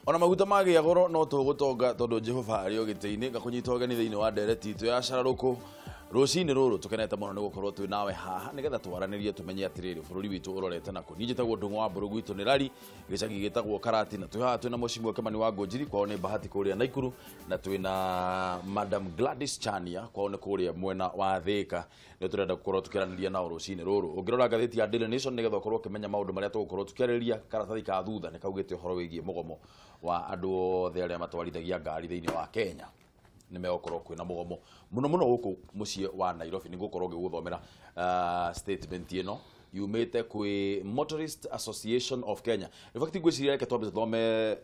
Ona maguta magĩa goro no tũgũtonga tondũ Jehova arĩ o gĩtĩ-inĩ. Ngakũnyita ũgeni thĩinĩ wa ndereti itũ ya cararũkũ rũcinĩ rũrũ. Tũkenete mũno nĩ gũkorwo twĩ nawe haha nĩgetha twaranĩrie tũmenye atĩrĩrĩ bũrũri witũ ũrorete nakũ. Niĩ njĩtagwo Ndung'u wa Mbũrũ, gwitũ nĩ Rari, gĩcagi gĩtagwo Karati, na twĩ haha twĩna mũcimũ Kĩmani wa Ngũnjiri, kwao nĩ Bahati kũrĩa Naikuru, na twĩna Madam Gladys Chania, kwao nĩ kũrĩa mwena wa Thĩka. Nĩ tũrenda gũkorwo tũkĩaranĩria nao rũcinĩ rũrũ. Ũngĩrora ngathĩti ya Daily Nation nĩgetha ũkorwo ũkĩmenya maũndũ marĩa tũgũkorwo tũkĩarĩrĩria, karatathi ka thutha nĩ kaugĩte ũhoro wĩgiĩ mũgomo wa andũ othe arĩa matwarithagia ngari thĩinĩ wa Kenya. Nĩ megũkorwo kwĩna mũgomo mũno mũno gũkũ mũciĩ wa Nairobi. Nĩ ngũkorwo ngĩgũthomera statement ĩno yumĩte kwĩ Motorist Association of Kenya. In fact, ngwĩciria reke twambe tũthome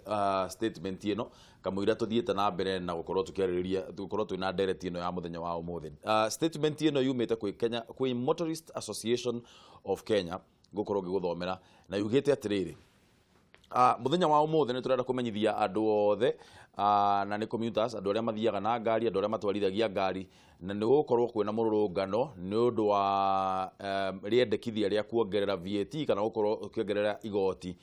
statement ĩno kamũira tũthiĩte na mbere na gũkorwo tũkĩarĩrĩria, gũkorwo twĩna ndereti ĩno ya mũthenya wa ũmũthĩ. Statement ĩno yumĩte kwĩ Kenya, kwĩ Motorist Association of Kenya, ngũkorwo ngĩgũthomera na yugĩte atĩrĩrĩ: mũthenya wa ũmũthĩ nĩ tũrenda kũmenyithia andũ othe, na nĩ commuters, andũ arĩa mathiaga na ngari, andũ arĩa matwarithagia ngari, na nĩ gũgũkorwo kwĩna mũrũrũngano nĩ ũndũ wa rĩendekithia rĩa kuongerera VAT kana gũkorwo ũkĩongerera igoti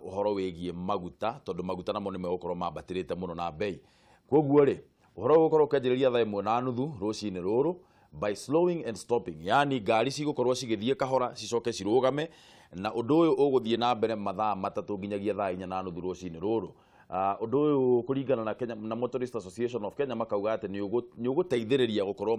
ũhoro wĩgiĩ maguta, tondũ maguta namo nĩ megũkorwo mambatĩrĩte mũno na bei. Koguo rĩ, ũhoro ũgũkorwo ũkĩanjĩrĩria thaa 1:30 rũcinĩ rũrũ by slowing and stopping, yani ngari cigũkorwo cigĩthiĩ kahora cicoke cirũgame, na ũndũ ũyũ ũgũthiĩ na mbere mathaa 3 nginyagia thaa 4:30 rũcinĩ rũrũ. Ũndũ ũyũ kũringana na Kenya, na Motorist Association of Kenya, makauga atĩ nĩ ũgũteithĩrĩria gũkorwo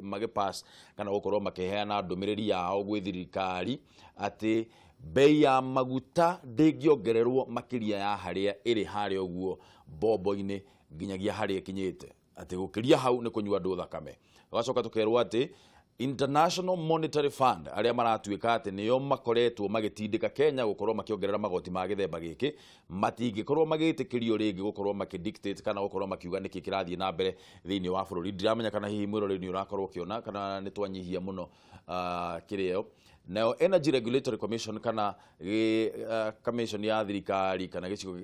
magĩ pass kana gũkorwo makĩheana ndũmĩrĩri yao gwĩ thirikari atĩ bei ya maguta ndĩngĩongererwo makĩria ya harĩa ĩrĩ harĩa ũguo bombo-inĩ nginyagia harĩa ĩkinyĩte, atĩ gũkĩria hau nĩ kũnyua andũ thakame. Tũgacoka tũkerwo atĩ International Monetary Fund, arĩa maratuĩka atĩ nĩo makoretwo magĩtindĩka Kenya gũkorwo makĩongerera magoti ma gĩthemba gĩkĩ, matingĩkorwo magĩtĩkĩrio rĩngĩ gũkorwo makĩdictate kana gũkorwo makiuga nĩkĩ kĩrathiĩ na mbere thĩinĩ wa bũrũri. Ndiramenya kana hihi mwĩroreri nĩ ũrakorwo ũkĩona kana nĩ twanyihia mũno kĩrĩo. Nayo Energy Regulatory Commission kana commission ya thirikari kana gĩcigo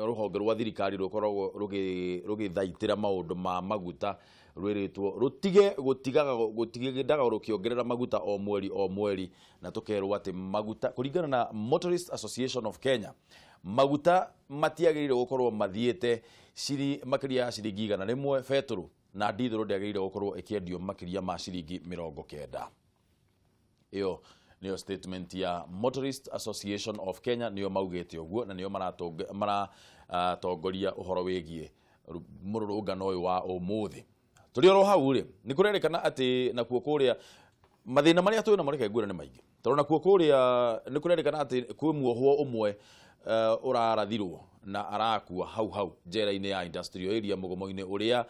rũhonge rwa thirikari rũkoragwo rũgĩthaitĩra maũndũ ma maguta rwĩrĩtwo rũtige gũtigaga gũtigendaga rũkĩongerera maguta o mweri o mweri, na tũkerwo atĩ maguta kũringana na Motorist Association of Kenya, maguta matiagĩrĩire gũkorwo mathiĩte makĩria ya ciringi 100 betũrũ, na ndithũrũ ndĩagĩrĩire gũkorwo ĩkĩendio makĩria ma ciringi 90. Ĩyo nĩyo statement ya Motorist Association of Kenya, nĩyo maugĩte ũguo na nĩyo maratongoria ũhoro wĩgiĩ mũrũrũngano ũyũ wa ũmũthĩ. Tũrĩ oro hau rĩ, nĩ kũrerĩkana atĩ nakuo kũrĩa mathĩna marĩa twĩ namo, reke ngwĩre nĩ maingĩ, tondũ nakuo kũrĩa nĩ kũrerĩkana atĩ kwĩ muohwo ũmwe ũrarathirwo na arakua hau hau njera-inĩ ya industrial area mũgomo-inĩ ũrĩa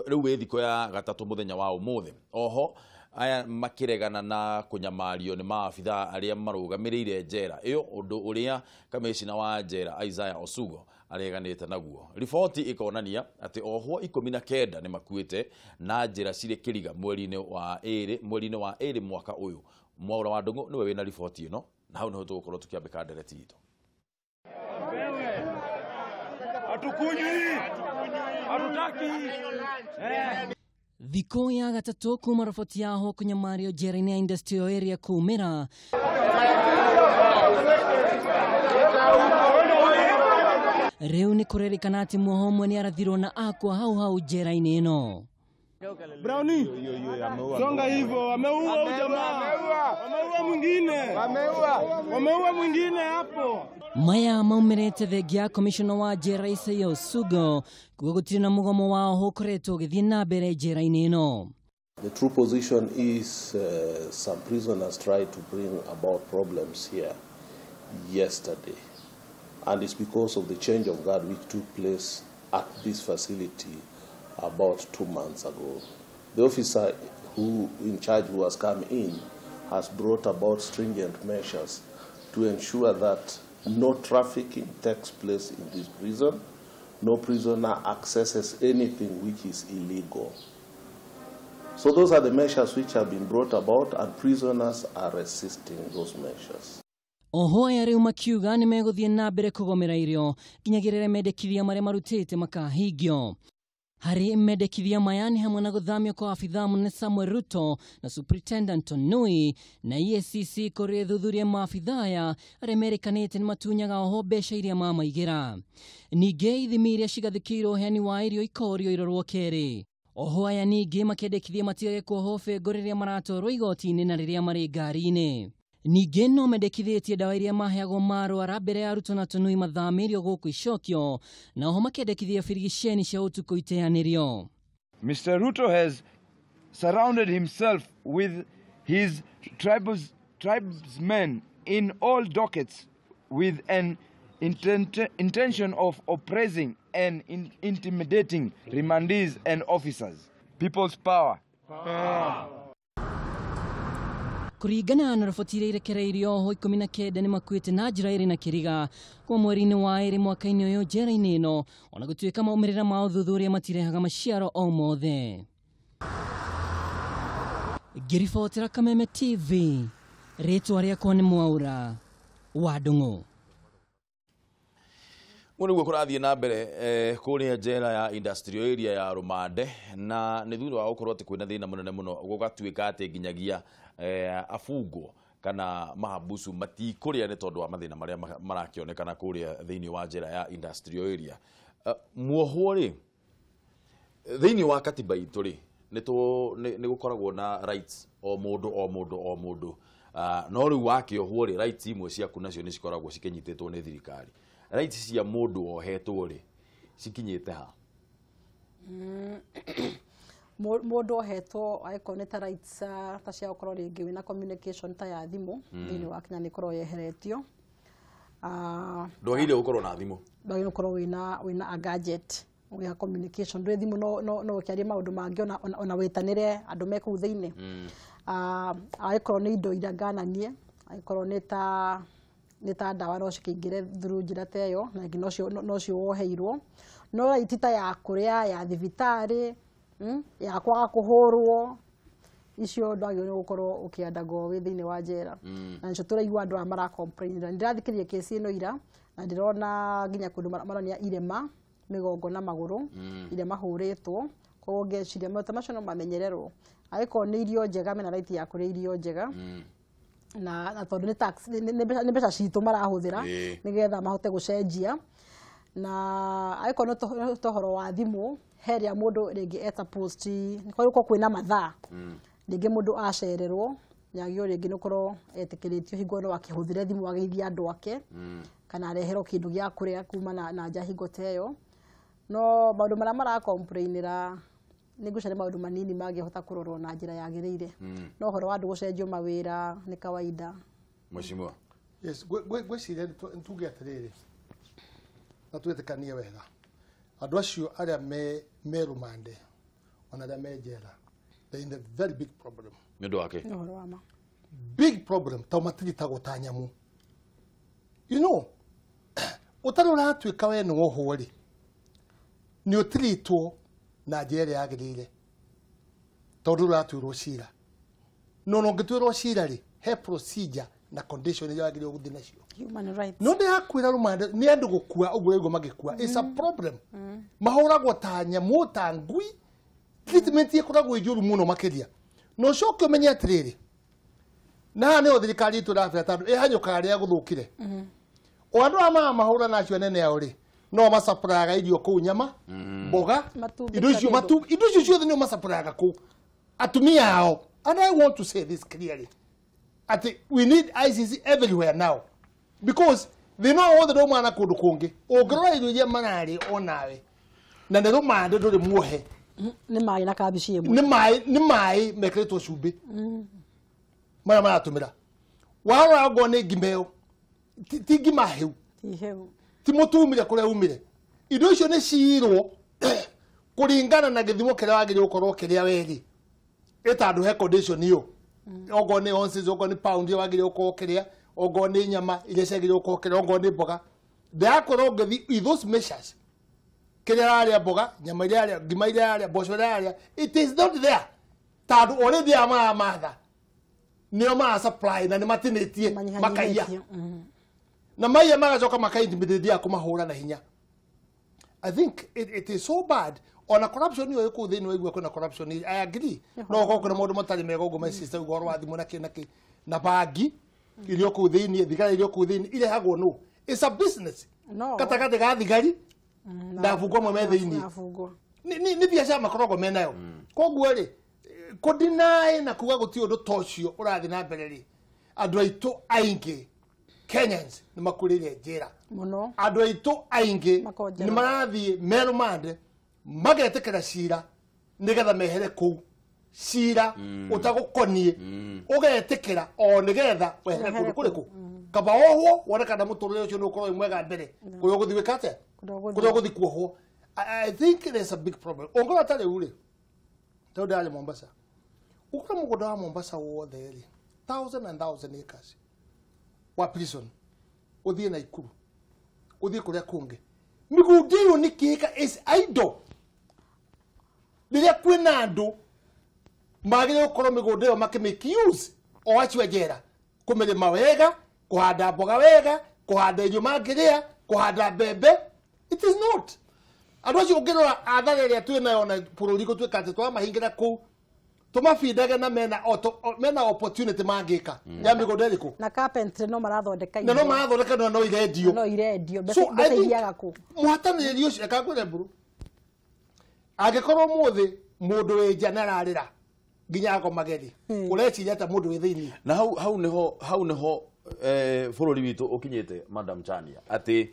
rĩu wĩ thikũ ya gatatũ mũthenya wa ũmũthĩ. Oho aya makĩregana na kũnyamario nĩ maabithaa arĩa marũgamĩrĩire njera ĩyo, ũndũ ũrĩa kamĩcina wa njera Isaiah Osugo areganĩte naguo. Riboti ĩkonania atĩ ohwo 19 nĩ makuĩte na njĩra cirĩ kĩriga mweri-inĩ wa ĩrĩ mwaka ũyũ. Mwaũra wa Ndung'u nĩwe wĩna riboti ĩno, na hau nĩho tũgũkorwo tũkĩambĩka ndereti itũ. Hatukunywi, hatutaki. Thikũ ya gatatũ kuma roboti yaho kũnyamario njera-inĩ ya industrial area kumĩra, rĩu nĩ kũrerĩkana atĩ muoho ũmwe nĩ arathirwo na akua hau hau njera-inĩ ĩno. Brownie, songa hivyo, wameua huyu jamaa. Wameua mwingine. Wameua mwingine hapo. Maya maumĩrĩte thengia commissioner wa njera Isaiah Osugo kuga gũtirĩ na mũgomo wao ũkoretwo ũgĩthiĩ na mbere njera-inĩ ĩno. The true position is some prisoners tried to bring about problems here yesterday, and it's because of the change of guard which took place at this facility about 2 months ago. The officer who in charge who has come in has brought about stringent measures to ensure that no trafficking takes place in this prison, no prisoner accesses anything which is illegal. So those are the measures which have been brought about, and prisoners are resisting those measures. Oho aya rĩu makiuga nĩ megũthiĩ na mbere kũgomera irio nginyagĩrĩre mendekithia marĩa marutĩte makahingio. Harĩ mendekithia maya nĩ hamwe na gũthamio kwa abithaa mũnene Samuel Ruto na Superintendent Tonui na EACC kũrĩ thuthuria maabithaa aya arĩa merĩkanĩte nĩ matunyaga oho mbeca iria mamaigĩra. Ningĩ ithimi iria cigathĩkĩirwo ũheani wa irio ikorio irorwo kerĩ. Oho aya ningĩ makendekithia matigage kuohwo bĩngũ rĩrĩa maratwarwo igoti-inĩ na rĩrĩa marĩ ngari-inĩ. Ningĩ no mendekithĩtie ndawa iria maheagwo marwara mbere ya Ruto na Tonui mathamĩrio gũkũ icokio, na oho makendekithia birigiceni cia ũtukũ iteanĩrio. Mr. Ruto has surrounded himself with his tribesmen in all dockets with an intention of oppressing and intimidating remandees and officers. People's power. Kũringana na riboti iria irekereirio oho 19 nĩ makuĩte na njĩra ĩrĩ na kĩriga kwa mweri-inĩ wa ĩrĩ mwaka-inĩ ũyũ njera-inĩ ĩno, ona gũtuĩka maumĩrĩra ma ũthuthuria matirehaga maciaro o mothe. Ngĩribotera Kameme TV, rĩtwa rĩakwa nĩ Mwaura wa Ndung'u. Nĩguo kũrathiĩ na mbere kũrĩa njera ya industrial area ya Rũmande, na nĩ thutha wa gũkorwo atĩ kwĩna thĩna mũnene mũno gũgatuĩka atĩ nginyagia abungwo kana mahabusu matikũrĩa nĩ tondũ wa mathĩna marĩa marakĩonekana kũrĩa thĩinĩ wa njera ya industrial area. Muohwo rĩ, thĩinĩ wa katiba itũ rĩ, nĩ gũkoragwo na rights o mũndũ o mũndũ o mũndũ, no rĩu wakĩohwo rĩ, rights imwe ciaku nacio nĩ cikoragwo cikĩnyitĩtwo nĩ thirikari. Rights cia mũndũ ohetwo rĩ cikinyĩte ha? Mũndũ ohetwo angĩkorwo nĩ ta rights ta cia gũkorwo rĩngĩ wĩna communication ta ya thimũ thĩinĩ wa Kenya nĩ ĩkorwo yeheretio. Ndwagĩrĩire gũkorwo na thimũ, ndwagĩrĩire gũkorwo wĩna a gadget ya communication. Ndũrĩ thimũ no ũkĩarie maũndũ mangĩ ona wĩtanĩre andũ me kũu thĩinĩ. Angĩkorwo nĩ indo iria ngananie, angĩkorwo nĩ ta ndawa no cikĩingĩre through njĩra ta ĩyo, na ingĩ nocio woheirwo. No right ta ya kũrĩa, ya thibitarĩ, ya kwaga kũhũrwo, icio ndwagĩrĩirwo nĩ gũkorwo ũkĩandagwo wĩ thĩinĩ wa njera. Na nĩcio tũraigua andũ aya mara complain. Ndĩrathikĩrĩria kesi ĩno ira, na ndĩrona nginya kũndũ maronia irema mĩgongo na magũrũ iria mahũrĩtwo. Koguo ngeciria maũndũ macio no mamenyererwo. Angĩkorwo nĩ irio njega, mena right ya kũrĩa irio njega, na tondũ nĩ tax, nĩ mbeca citũ marahũthĩra nĩgetha mahote gũcenjia. Na angĩkorwo nĩ ũhoro wa thimũ, he rĩrĩa mũndũ rĩngĩ eta post, nĩ kwĩna mathaa rĩngĩ mũndũ acererwo nĩagĩrĩirwo rĩngĩ nĩ gũkorwo etĩkĩrĩtio hingo no akĩhũthĩre thimũ ageithie andũ ake, kana areherwo kĩndũ gĩa kũrĩa kuma na nja hingo ta ĩyo. No maũndũ marĩa marakomplainĩra nĩ ngwĩciria nĩ maũndũ manini mangĩhota kũrorwo na njĩra yagĩrĩire. No ũhoro wa andũ gũcenjio mawĩra nĩ kawaida. Mheshimiwa. Yes, ngwĩciria ntuge atĩrĩrĩ, na twĩtĩkanie wega, andũ acio arĩa me rũmande ona arĩa me njera, they in a very big problem. Nĩ ũndũ wake? Nĩ ũhoro wa ma. Big problem, tondũ matiritagwo ta nyamũ. You know, ũtarĩ ũratuĩka we nĩ wohwo rĩ, nĩ ũtiritwo na njĩra ĩrĩa yagĩrĩire, tondũ ũratuĩrwo cira. No ũngĩtuĩrwo cira rĩ, he procedure na condition iria wagĩrĩirwo gũthiĩ nacio. Human rights. No ndĩrakwĩra rũmande nĩ andũ gũkua ũguo ũraigua magĩkua. It's a problem. Mahũragwo ta nyamũ, ta ngui. Treatment ĩkoragwo ĩ njũru mũno makĩria. Na ũcoke ũmenye atĩrĩrĩ, na haha nĩho thirikari itũ ĩrabĩra tondũ ĩhanyũkaga rĩrĩa gũthũkire. O andũ aya maramahũra na acio anene ao rĩ, no macapraga irio kũu, nyama, mboga, indo icio indo icio ciothe nĩo macapraga kũu. Atumia ao. And I want to say this clearly. Ati we need ICC everywhere now. Because they know all the ndũmana kũndũ kũngĩ. Ũngĩrora irio iria mararĩ onawe, na nĩ rũmande ndũrĩ muohe. Nĩ maĩ na kambici ĩmwe. Nĩ maĩ mekĩrĩtwo cumbĩ. Marĩa maratũmĩra. Warora ongorwo nĩ ngima ĩyo, ti ngima hĩu. Ti mũtu umire kũrĩa umire. Indo icio nĩ ciirwo kũringana na gĩthimo kĩrĩa wagĩrĩirwo gũkorwo ũkĩrĩa werĩ. Ĩ tondũ he condition ĩyo. Ongorwo nĩ ounces, ongorwo nĩ pound iria wagĩrĩirwo gũkorwo ũkĩrĩa, ongorwo nĩ nyama iria ciagĩrĩirwo gũkorwo ũkĩrĩa, ongorwo nĩ mboga. Ndĩrakorwo ngĩthiĩ with those measures. Kĩrĩa ararĩa mboga, nyama iria ararĩa, ngima iria ararĩa, mboco iria ararĩa, it is not there. Tondũ already aya maramatha nĩo mara supply na nĩ matinĩtie makaiya. Na maiya magacoka maka intimidate ya kũmahũra na hinya. I think it is so bad. Ona corruption yo kuu thiini waigua kwina corruption, I agree. No goko kwina maundu matari mega uguo my sister ugo wa thimu na ki na ki na bangi irio kuu thiini, thigari irio kuu thiini irehagwo no. It's a business. No. Katagati ga thigari na abungwa amwe me thiini. Ni biacara makoragwo menayo. Koguo ri kudinai na kuga guti undu ta ucio urathi na mbere ri, andu aitu aingi Kenyans ni makurire njira muno, andu aitu aingi ni marathie merumande magetekera cira nigetha mehere kuu cira utagukonie ugetekera o nigetha wehere kundu kuriku kaba ohwo wone kana muturire ucio ni ukorwo wi mwega mbere kuria uguthi gwika atia, kuria uguthi kuohwo. I think there's a big problem. Ongora ta riu ri tondu ndari Mombasa, ukora mugunda wa Mombasa wothe ri thousand and thousand acres wa prison, uthie Naikuru, uthie kuria kungi, migunda iyo ni kiika is idle. Riria kwina andu magire gukorwo migunda iyo makimake use o acio njera, kumirima wega, kuhanda mboga wega, kuhanda irio mangiria, kuhanda mbembe. It is not. Andu acio ungirora athari aria twi nayo na bururi gutuika ati twamahingira kuu tumabindage na mena opportunity mangika ya migunda iriku na carpentry no marathondeka na no marathondeka no irendio, no irendio mbeca iriaga ku muhatanĩrĩri ũcio. Eka mburu angikorwo muthi mundu wi nja nĩararĩra nginya agomageri, ũreciria ta mundu wi thĩinĩ. Na hau niho bũrũri witũ ũkinyĩte, Madam Chania, atĩ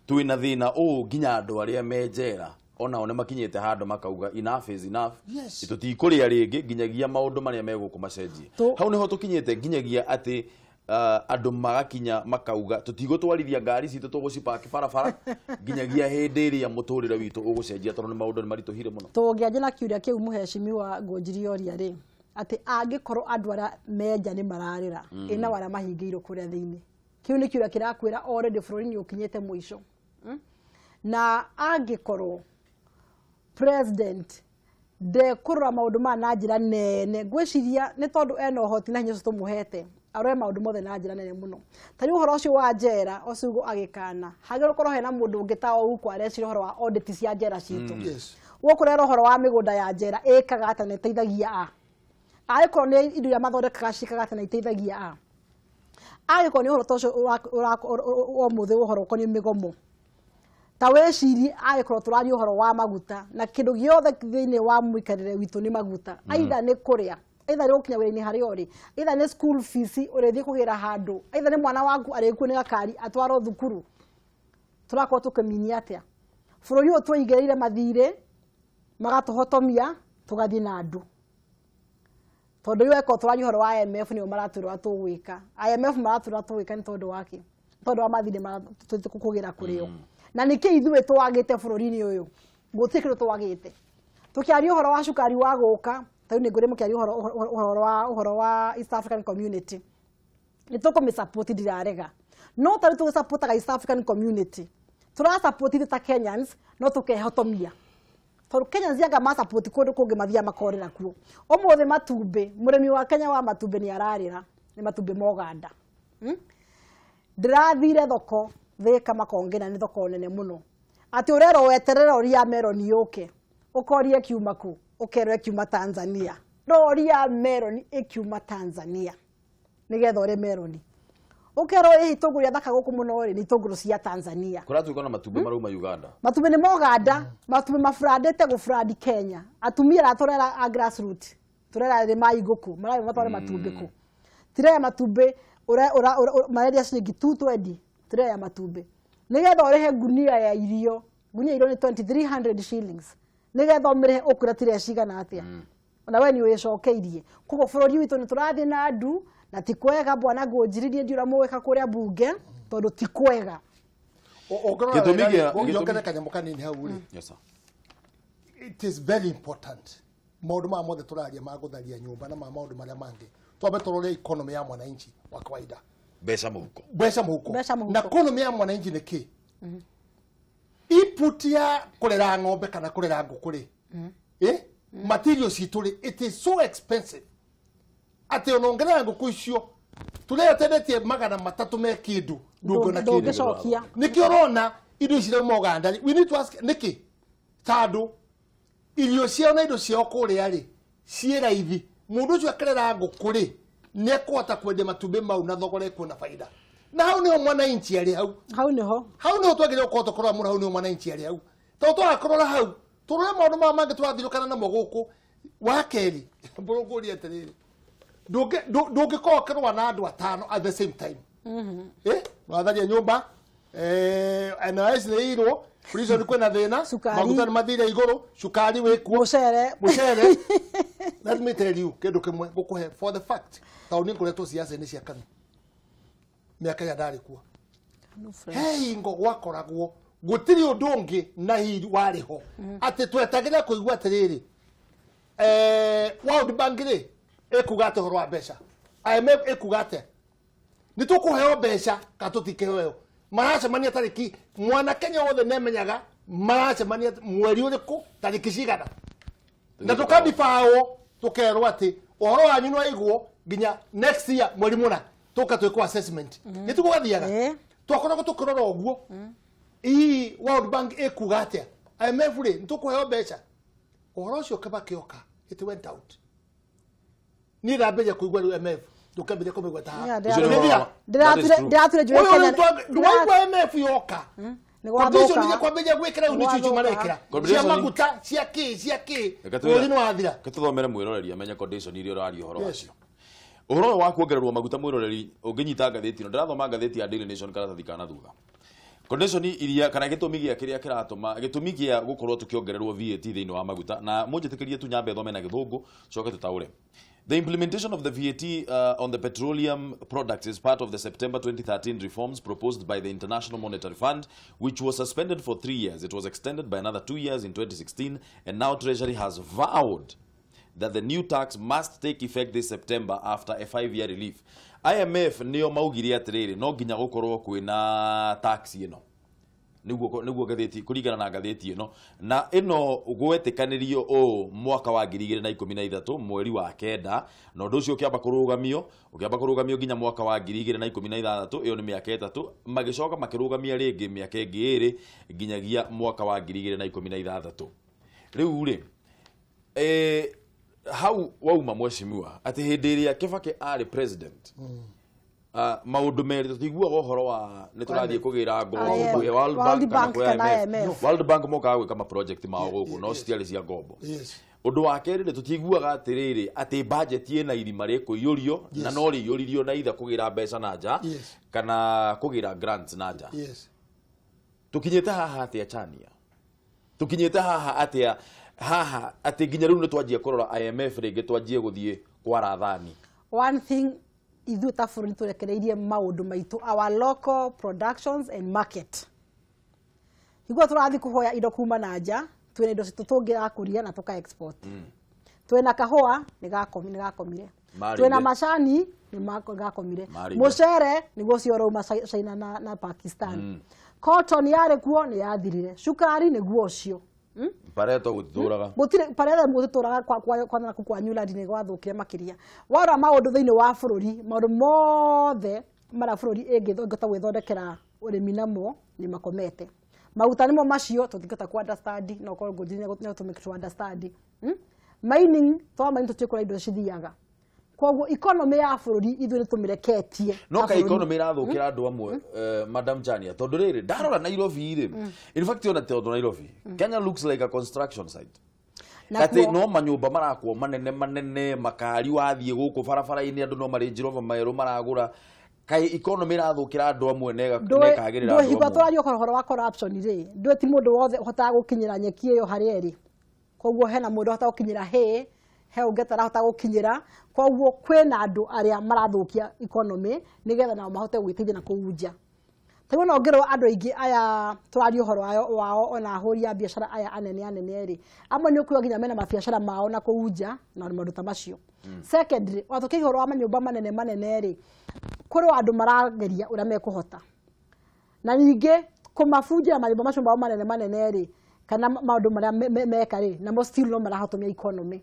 twĩna thĩna ũũ nginya andũ arĩa me njera onao nĩ makinyĩte handũ makauga enough is enough. Yes. Tũtikũrĩa rĩngĩ nginyagia maũndũ marĩa me gũkũ macenjie. Hau niho tũkinyĩte nginyagia atĩ andũ magakinya makauga tũtigũtwarithia ngari citũ tũgũcipaki barabara nginyagia hĩndĩ ĩrĩa mũtũrĩre witũ ũgũcenjia, tondũ nĩ maũndũ nĩ maritũhire mũno. Tũngĩanjia na kĩũria kĩu mũhecimiwa Ngũnjiri oria rĩ, atĩ angĩkorwo andũ arĩa me nja nĩ mararĩra ĩna arĩa mahingĩirwo kũrĩa thĩinĩ, kĩu nĩ kĩũria kĩrakwĩra already bũrũri nĩ ũkinyĩte mũico. Na angĩkorwo president ndekũrora maũndũ maya na njĩra nene, ngwĩciria nĩ tondũ ena ũhoti na hinya ũcio tũmũhete arore maũndũ mothe na njĩra nene mũno. Ta rĩu ũhoro ũcio wa njera ũcio agĩkana hagĩrĩirwo gũkorwo hena mũndũ ũngĩ ta Ouko areciria ũhoro wa audit cia njera citũ. Yes. Gũkũ ũhoro wa mĩgũnda ya njera ĩkaga atĩa na ĩteithagia a, angĩkorwo nĩ indo iria mathondekaga ciĩkaga atĩa na iteithagia a, angĩkorwo nĩ ũhoro ta ũcio ũmũthĩ ũhoro ũkoniĩ mĩgomo, ta wĩcirie angĩkorwo tũraria ũhoro wa maguta na kĩndũ gĩothe thĩinĩ wa mũikarĩre witũ nĩ maguta, aitha nĩ kũrĩa, aitha nĩ gũkinya wĩra-inĩ harĩa ũrĩ, aitha nĩ school fees ũrĩthiĩ kũgĩra handũ, aitha nĩ mwana waku arĩkuo nĩ gakari atwarwo thukuru, tũrakorwo tũkĩminia atĩa? Bũrũri ũyũ tũigĩrĩire mathirĩ magatũhotomia tũgathiĩ na andũ, tondũ rĩu eko tũraria ũhoro wa IMF nĩo maratwĩra tũgwĩka, IMF maratwĩra tũgwĩka nĩ tondũ wake, tondũ wa mathirĩ tũkũgĩra kũrĩ o. Na nĩkĩ ithuĩ twagĩte bũrũri-inĩ ũyũ? Gũtirĩ kĩndũ twagĩte. Tũkĩaria ũhoro wa cukari wa gũka, ta rĩu nĩngũrĩ mũkĩaria ũhoro wa East African Community, nĩ tũkũmĩsupport, ndirarega, no ta rĩu tũgĩsupportaga East African Community, tũrasupport ithuĩ ta Kenyans no tũkehotomia, tondũ Kenyans anga masupport kũndũ kũngĩ mathiaga makorĩra kuo. Ũmũthĩ matumbĩ, mũrĩmi wa Kenya wa matumbĩ nĩ ararĩra nĩ matumbĩ ma Ũganda. Ndĩrathire thoko Thika Makongena nĩ thoko nene mũno, atĩ ũrerwo weterere rori ya meroni yũke, ũkorie ĩkiuma kũ, ũkerwo ĩkiuma Tanzania. Rori ya meroni ĩkiuma Tanzania nĩgetha ũrĩe meroni, ũkerwo ĩ itũngũrũ iria thaka gũkũ mũno rĩ nĩ itũngũrũ cia Tanzania. Kũratuĩka na matumbĩ marauma Uganda, matumbĩ nĩ ma Ũganda, matumbĩ maburandĩte gũburandi Kenya. Atumia arĩa tũrera a grassroot tũrera rĩmai ngũkũ mararĩ matware matumbĩ kũ, tiraya matumbĩ marendia ciringi 220 tiraya matumbĩ nĩgetha ũrĩhe ngunia ya irio, ngunia irio nĩ 2300 shillings, nĩgetha ũmĩrĩhe ũkwĩra tiraya cigana atĩa, na we nĩ wĩcokeirie. Koguo bũrũri witũ nĩ tũrathiĩ na andu na ti kwega. Bwana Ngũnjiri niĩ ndiũra mũgwĩka kũrĩa bunge tondũ ti kwega. Ũngĩongere kanyamũ kanini hau rĩ, Yes sir. It is very important maũndũ maya mothe tũraria ma gũtharia nyũmba na ma maũndũ marĩa mangĩ, twambe tũrore economy ya mwananchi wa kawaida, mbeca mũhuko, mbeca mũhuko na economy ya mwananchi nĩ kĩ? Input ya kũrera ng'ombe kana kũrera ngũkũ rĩ, materials citũ rĩ, it is so expensive atĩ ona ũngĩrera ngũkũ icio tũrĩa tendetie 300 me kĩndũ ndũngĩona kĩndũ. Ndũngĩcokia. Nĩkĩo ũrona Indo ici irauma Uganda rĩ, we need to ask nĩkĩ? Tondũ irio ciao na indo ciao kũrĩa rĩ ciĩ raithi. Mũndũ ũcio akĩrera ngũkũ rĩ, nĩ ekũhota kwendia matumbĩ mau na thogora ĩkuona baida. Na hau nĩho mwananchi arĩ hau. Hau nĩho. Hau nĩho twagĩrĩirwo gũkorwo tũkĩrora mũno, hau nĩho mwananchi arĩ hau. Tondũ twakũrora hau, tũrore maũndũ maya mangĩ tũrathirũkana namo gũkũ. Wa kerĩ, mbũrũngũria atĩrĩrĩ, ndũngĩkorwo ũkĩrũa na andũ atano at the same time. Watharia nyũmba, NIS nĩ ĩirwo, prison kwĩna thĩna, maguta nĩ mathire igũrũ, cukari wĩkuo, mũcere. Let me tell you kĩndũ kĩmwe ngũkũhe for the fact, tondũ niĩ ngoretwo ciaca-inĩ cia KANU mĩaka ĩrĩa ndarĩ kuo. He hingo gwakoragwo gũtirĩ ũndũ ũngĩ na hihi warĩ ho atĩ twetagĩrĩra kũigua atĩrĩrĩ, World Bank rĩ ĩkuga atĩa ũhoro wa mbeca, IMF ĩkuga atĩa, nĩ tũkũheo mbeca kana tũtikĩheo. Maracemania tarĩki, mwana Kenya wothe nĩamenyaga maracemania mweri ũrĩkũ tarĩki cigana, na tũkabibawo tũkerwo atĩ ũhoro wanyu nĩwaigwo nginya next year mweri mũna tũka twĩkwo assessment. Nĩ tiguo gathiaga? Twakoragwo tũkĩrora ũguo. Hihi World Bank ĩkuga atĩa, IMF rĩ nĩ tũkũheo mbeca. Ũhoro ũcio Kibaki oka, it went out. Niĩ ndambĩrĩria kũigua rĩu IMF, ndũkambĩrĩria kũmĩgweta haha. Ndĩrature njũĩ Kenya. Ndwaigua IMF yoka. Condition iria kwambĩrĩria gwĩkĩra rĩu nĩcio icio marekĩra. Cia maguta, cia kĩ, cia kĩ. Bũrũri nĩ wathira. Reke tũthomere mwĩroreri amenye condition iria ũraria ũhoro wacio. Ũhoro ũyũ wa kuongererwo maguta mwĩroreri ũngĩnyita ngathĩti ĩno, ndĩrathoma ngathĩti ya Daily Nation karatathi ka na thutha. Condition iria kana gĩtũmi gĩa kĩrĩa kĩratũma gĩtũmi gĩa gũkorwo tũkĩongererwo VAT thĩinĩ wa maguta, na mũnjĩtĩkĩrie tu nyambe thome na gĩthũngũ coke tũtaũre. The implementation of the VAT on the petroleum products is part of the September 2013 reforms proposed by the International Monetary Fund, which was suspended for 3 years. It was extended by another 2 years in 2016, and now Treasury has vowed that the new tax must take effect this September after a 5-year relief. IMF nĩo maugire atĩrĩrĩ, no nginya gũkorwo kwĩna tax ĩno. Nĩguo ngathĩti kũringana na ngathĩti ĩno, na ĩno gwetĩkanĩrio ũũ mwaka wa 2013 mweri wa 9, na ũndũ ũcio ũkĩamba kũrũgamio nginya mwaka wa 2016, ĩyo nĩ mĩaka 3, magĩcoka makĩrũgamia rĩngĩ mĩaka ĩngĩ 2 nginyagia mwaka wa 2016. Rĩu rĩ, hau wauma mheshimiwa atĩ hĩndĩ ĩrĩa Kibaki arĩ president, maũndũ merĩ tũtiguaga ũhoro wa nĩ tũrathiĩ kũgĩra ngombo kwĩ World Bank kana kwĩ IMF. World Bank mokaga gwĩka ma project mao gũkũ no citiarĩ cia ngombo. Ũndũ wa kerĩ nĩ tũtiguaga atĩrĩrĩ atĩ budget ĩna irima rĩkũiyũrio na no rĩiyũririo na either kũgĩra mbeca na nja kana kũgĩra grants na nja. Tũkinyĩte haha atĩa Chania? Tũkinyĩte haha atĩa haha atĩ nginya rĩu nĩ twanjia kũrora IMF rĩngĩ twanjie gũthiĩ kwara thani. One thing ithuĩ ta bũrũri tũrekereirie maũndũ maitũ, our local productions and market. Higuo tũrathiĩ kũhoya indo kuma na nja, twĩna indo citũ tũngĩrakũria na tũka export. Twĩna kahũa nĩ gakomire. Twĩna macani nĩ gakomire. Mũcere nĩguo ũcio ũrauma China na Pakistan. Cotton yarĩ kuo nĩ yathirire. Cukari nĩguo ũcio. Pareto gũtitũraga. Gũtirĩ Pareto gũtitũraga kwa na kwa Newland nĩ gwathũkire makĩria. Warora maũndũ thĩinĩ wa bũrũri, maũndũ mothe marĩa bũrũri ĩngĩhota gwĩthondekera ũrĩmi namo nĩ makomete. Maguta nĩmo macio tũtingĩhota ku understand, no korwo ngũnjini nĩ tũmĩke to understand. Mining, twa mining tũtikũra indo cithiaga. Koguo economy ya bũrũri ithuĩ nĩ tũmĩreketie. No ka economy irathũkĩra andũ amwe, Madam Chania, tondũ rĩrĩ ndarora Nairobi rĩ, in fact ona tondũ Nairobi, Kenya looks like a construction site. Atĩ no manyũmba marakwo manene manene, makari wathiĩ gũkũ barabara-inĩ andũ no marĩ Range Rover merũ maragũra. Kaĩ economy irathũkĩra andũ amwe na ĩkagĩrĩra andũ amwe. Ndũĩ tũraria ũhoro wa corruption rĩ, ndũĩ ti mũndũ wothe ũhotaga gũkinyĩra nyeki ĩyo harĩa ĩrĩ. Koguo hena mũndũ ũhotaga gũkinyĩra hay, he ũngĩ atarahota gũkinyĩra. Koguo kwĩna andũ arĩa marathũkia economy nĩgetha nao mahote gwĩteithia na kũu nja. Tarĩu ona ũngĩrora andũ aingĩ aya tũraria ũhoro wao ona ahũri a biacara aya anene anene rĩ, amwe nĩ ũkuona nginya mena mabiacara mao na kũu nja na maũndũ ta macio. Secondly, ona tũkĩaria ũhoro wa manyũmba manene manene rĩ, kũrĩ andũ marageria ũrĩa mekũhota. Na ningĩ kũmabunjĩra manyũmba macio mao manene manene rĩ, kana maũndũ marĩa meka rĩ, namo still no marahotomia economy.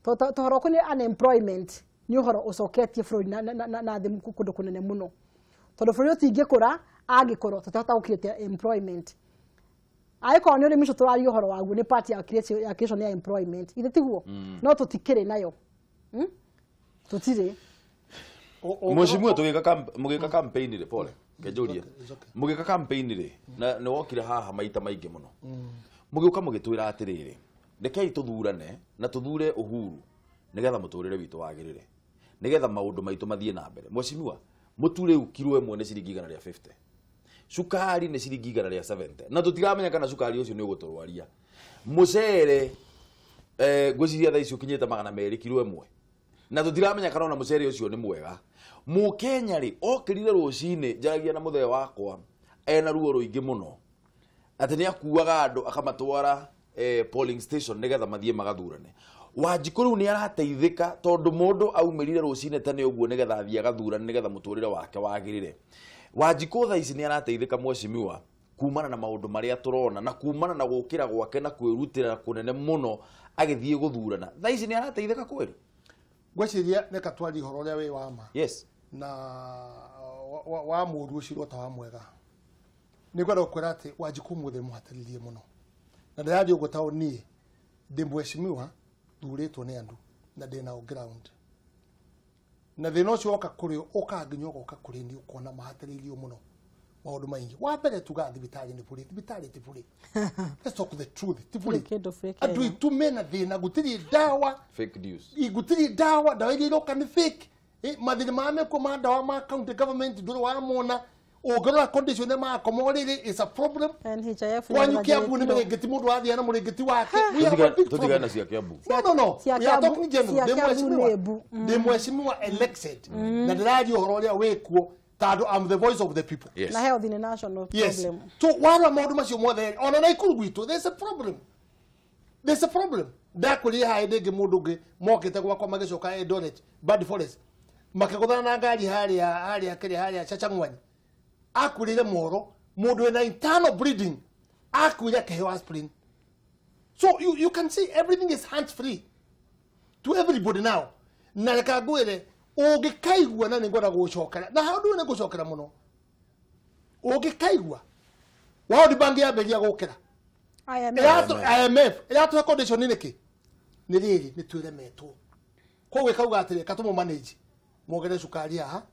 Tũhoro ũkoniĩ unemployment nĩ ũhoro ũcoketie bũrũri na thĩ kũndũ kũnene mũno. Tondũ bũrũri ũtingĩkũra angĩkorwo tũtahota gũ create employment. Angĩkorwo nĩ ũrĩmi ũcio tũraria ũhoro waguo nĩ part ya creation ya employment. Ithe tiguo? No tũtikĩrĩ nayo. Tũtirĩ. Mheshimiwa tũgĩka campaign rĩ pole kenjũrie. Mũgĩka campaign rĩ na nĩ wokire haha maita maingĩ mũno. Mũgĩũka mũgĩtwĩra atĩrĩrĩ, rekei tũthurane na tũthure Uhuru nĩgetha mũtũrĩre witũ wagĩrĩre. Nĩgetha maũndũ maitũ mathiĩ na mbere. Mheshimiwa, mũtu rĩu kiro ĩmwe nĩ ciringi 150. Cukari nĩ ciringi 170. Na tũtiramenya kana cukari ũcio nĩ ũgũtũrwaria. Mũcere ngwĩciria thaa ici ũkinyĩte 200 kiro ĩmwe. Na tũtiramenya kana ona mũcere ũcio nĩ mwega. Mũkenya rĩ okĩrire rũcinĩ njaragia na mũthee wakwa ena ruo rũingĩ mũno. Atĩ nĩ akuaga andũ akamatwara polling station nĩgetha mathiĩ magathurane. Wanjikũ rĩu nĩ arateithĩka tondũ mũndũ aumĩrire rũcinĩ tene ũguo nĩgetha athiĩ agathurane nĩgetha mũtũrĩre wake wagĩrĩre. Wanjikũ thaa ici nĩ arateithĩka mheshimiwa kumana na maũndũ marĩa tũrona na kumana na gũkĩra gwake na kwĩrutĩra kũnene mũno agĩthiĩ gũthurana. Thaa ici nĩ arateithĩka kweli? Ngwĩciria reka twarie ũhoro ũrĩa wĩ wa ma. Yes. Na wa mũũru ũcio ta wa mwega. Nĩ ngwenda gũkwĩra atĩ Wanjikũ ũmũthĩ mũhatĩrĩrie mũno. Na ndĩraria ũguo tondũ niĩ ndĩ mheshimiwa thurĩtwo nĩ andũ na ndĩ nao ground. Na thĩna ũcio woka kũrĩ ũkaga nginya ũgoka kũrĩ niĩ ũkona mahatĩrĩirio mũno maũndũ maingĩ. Wa mbere tugaga thibitarĩ nĩ bũrĩ, thibitarĩ ti bũrĩ. Let's talk the truth, ti bũrĩ. Andũ aitũ mena thĩna, gũtirĩ ndawa. Fake news. Gũtirĩ ndawa, ndawa iria iroka nĩ fake. Mathĩna marĩa mekuo ma ndawa ma county government ndũrĩ wamona. Ũngĩrora condition makoma ũrĩrĩ is a problem. NHIF Kwanyu Kiambu nĩ mĩrĩngĩti mũndũ athiĩ na mũrĩngĩti wake. We have a big problem. Tũtigane cia Kiambu. No. We are talking general. Ndĩ mheshimiwa elected. Na ndĩraria ũhoro ũrĩa wĩkuo tondũ I'm the voice of the people. Yes. Na health in a national problem. So warora maũndũ macio mothe ona Naikuru gwitũ there's a problem. There's a problem. Ndakwĩrire haha hĩndĩ ĩngĩ mũndũ ũngĩ mokĩte gwakwa magĩcoka Eldoret, Bad Forest. Makĩgũthana na ngari harĩa kĩrĩa harĩa Chachang'wany. Akurire moro mundu wina internal bleeding akuire akiheo aspirin. So you can see everything is hands free to everybody now. Na reka ngwire ũngĩkaigua na nĩngwenda gũcokera na hau ndũĩ nĩngũcokera mũno. Ũngĩkaigua World Bank yambĩrĩria gũkĩra IMF ĩratũhe condition nĩkĩ nĩ rĩrĩ nĩ twĩremetwo. Koguo ĩkauga atĩrĩ katũmũ manage mwongerere cukari haha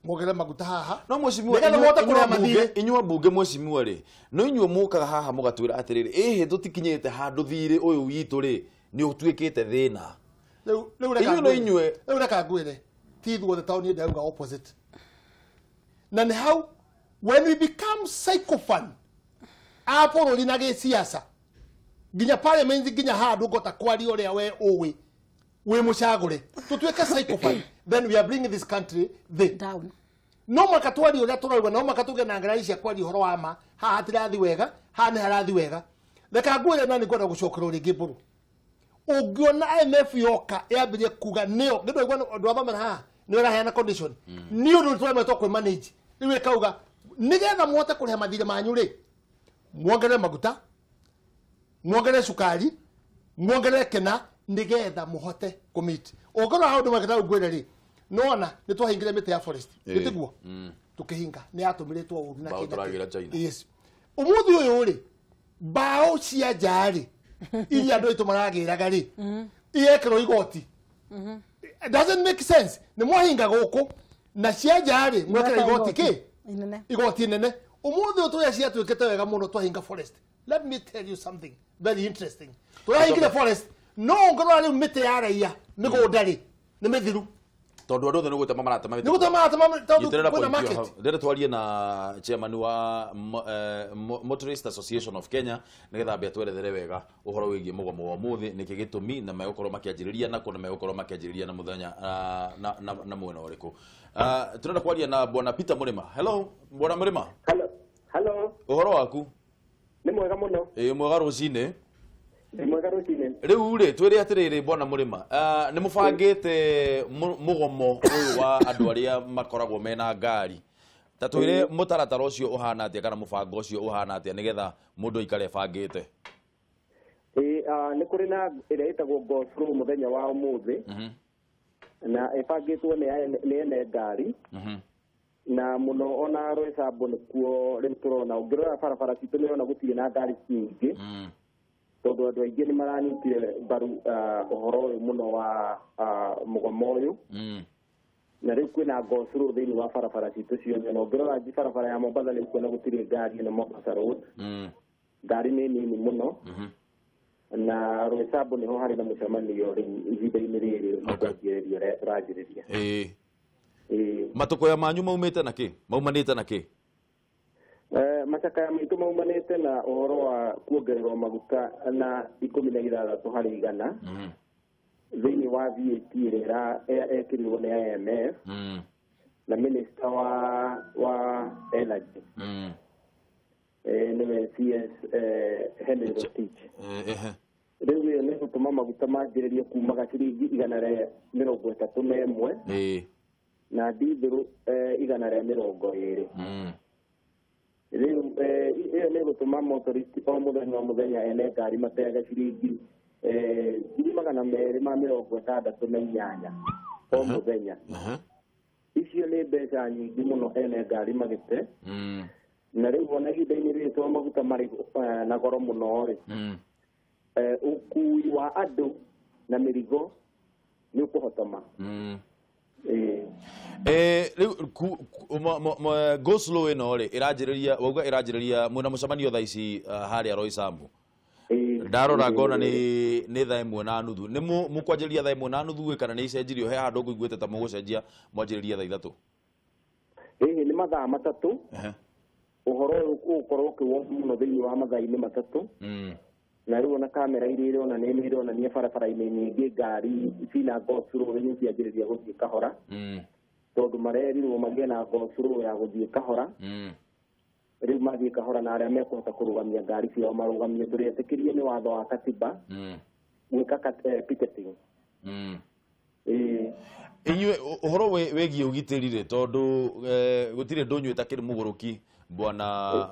mwongerere maguta haha. No mheshimiwa inyuĩ mbunge mheshimiwa rĩ no inyuĩ mũkaga haha mũgatwĩra atĩrĩrĩ ĩhĩ tũtikinyĩte handũ thirĩ ũyũ witũ rĩ nĩ ũtuĩkĩte thĩna. Rĩu reka ngwĩre ti ithuothe tondũ niĩ ndauga opposite. Na nĩ hau when we become sycophant a bũrũri na gĩciaca nginya parliament nginya handũ ngota kwaria ũrĩa we ũĩ wĩ mũcagũre tũtuĩke sycophant then we are bringing this country the down. No maka twarie ũrĩa tũrauga no maka tũgĩe na ngarari cia kwaria ũhoro wa ma haha hatirathi wega haha nĩ harathi wega. Reka ngwĩre na nĩ ngwenda gũcokerwo rĩngĩ mbũrũ. Ũngĩona IMF yoka yambĩrĩrie kuga nĩyo ngĩndũ ũndũ wathomera haha nĩ ĩraheana condition nĩ ũndũ tũremetwo kwĩ manage. Rĩu ĩkauga nĩgetha mũhote kũrĩha mathirĩ manyu rĩ muongerere maguta muongerere cukari muongerere kĩna nĩgetha mũhote kũmeet. Ũngĩrora handũ makĩta ngwĩre rĩ nona nĩ twahingire mĩtĩ ya forest nĩ tiguo tũkĩhinga nĩ yatũmĩrĩtwo ũru na kĩna. Yes. Ũmũthĩ ũyũ rĩ mbaũ cia nja rĩ iria andũ aitũ maragĩraga rĩ irekĩrwo igoti. It doesn't make sense. Nĩ mwahinga gũkũ na cia nja rĩ mwekĩra igoti kĩ igoti inene. Ũmũthĩ ũyũ tũrĩa ciatuĩkĩte wega mũno twahinga forest. Let me tell you something very interesting. Tũrahingire forest no ũngĩrora rĩu mĩtĩ ya raia mĩgũnda rĩ nĩ mĩthiru tondũ andũ othe nĩ gũtema maratema mĩtĩ. Nĩ gũtema maratema tondũ kwĩna market. Ndĩrenda twarie na chairman wa Motorist Association of Kenya nĩgetha ambe atwerethere wega ũhoro wĩgiĩ mũgomo wa ũmũthĩ nĩkĩ gĩtũmi na megũkorwo makĩanjĩrĩria nako na megũkorwo makĩanjĩrĩria na mũthenya na mwena ũrĩkũ. Tũrenda kwaria na Bwana Peter Mũrĩma. Hello Bwana Mũrĩma. Hello. Hello. Ũhoro waku? Nĩ mwega mũno. Ĩĩ mwega rũcinĩ. Mwega rũcinĩ. Rĩu rĩ twĩre atĩrĩrĩ Bwana Mũrĩma, nĩ mũbangĩte mũgomo ũyũ wa andũ arĩa makoragwo mena ngari. Ta twĩre mũtaratara ũcio ũhana atĩa kana mũbango ũcio ũhana atĩa nĩgetha mũndũ aikare ebangĩte. Ĩĩ nĩ kũrĩ na ĩrĩa ĩtagwo go through mũthenya wa ũmũthĩ. Na ĩbangĩtwo nĩ ene ngari. Na mũno ona Roysambu nĩkuo rĩu tũrona ũngĩrora barabara citũ nĩũrona gũtirĩ na ngari nyingĩ, tondũ andũ aingĩ nĩ maranyitire mbaru ũhoro ũyũ mũno wa mũgomo ũyũ. Na rĩu kwĩna go slow thĩinĩ wa barabara citũ ciothe, na ũngĩrora barabara ya Mombatha nĩ ũkuona gũtirĩ ngari ĩno Mombasa Road. Ngari nĩ nini mũno. Na Roysambu nĩho harĩ na mũcemanio rĩu ihinda-inĩ rĩrĩ kwanjĩrĩria ũrĩa tũranjĩrĩria. Matũkũya manyu maumĩte na kĩ? Maumanĩte na kĩ? Macakaya maitũ maumanĩte na ũhoro wa kuongererwo maguta na 16 harĩ igana thĩinĩ wa VAT ĩrĩa ĩrekĩrirwo nĩ IMF na minister wa energy, nĩwe CS Henry Rotich. Rĩu ĩyo nĩ gũtũma maguta manjĩrĩrie kumaga ciringi 131 na ndithũrũ 120. Rĩu ĩyo nĩ gũtũma motorist o mũthenya o mũthenya ene ngari mateaga ciringi 268,000 o mũthenya. Icio nĩ mbeca nyingĩ mũno ene ngari magĩte. Na rĩu ona ihinda-inĩ rĩrĩ tondũ maguta marĩ na goro mũno rĩ, ũkui wa andũ na mĩrigo nĩ ũkũhotoma. Rĩu go slow ĩno rĩ ĩranjĩrĩria, wauga ĩranjĩrĩria mwĩna mũcemanio thaa ici harĩa Roysambu. Ndarora ngona nĩ 1:30. Nĩ mũkwanjĩrĩria 1:30 kana nĩ icenjirio? He handũ ngũiguĩte ta mũgũcenjia mwanjĩrĩria 3:00? Ĩĩ, nĩ mathaa 3. Ũhoro ũyũ ũgũkorwo ũkĩwonwo mũno thĩinĩ wa mathaa-inĩ 3. Na rĩu ona kamera iria ironania nĩ ironania barabara-inĩ nyingĩ ngari cina go slow nĩ cianjĩrĩria gũthiĩ kahora, tondũ marerirwo magĩe na go slow ya gũthiĩ kahora. Rĩu mathiĩ kahora na arĩa mekũhota kũrũgamia ngari ciao marũgamie. Tũrĩetĩkĩrie nĩ watho wa katiba gwĩka picketing. Inyuĩ ũhoro wĩgiĩ ũgitĩri rĩ, tondũ gũtirĩ ndũnyũ ĩtakĩrĩ mũgũrũki bwana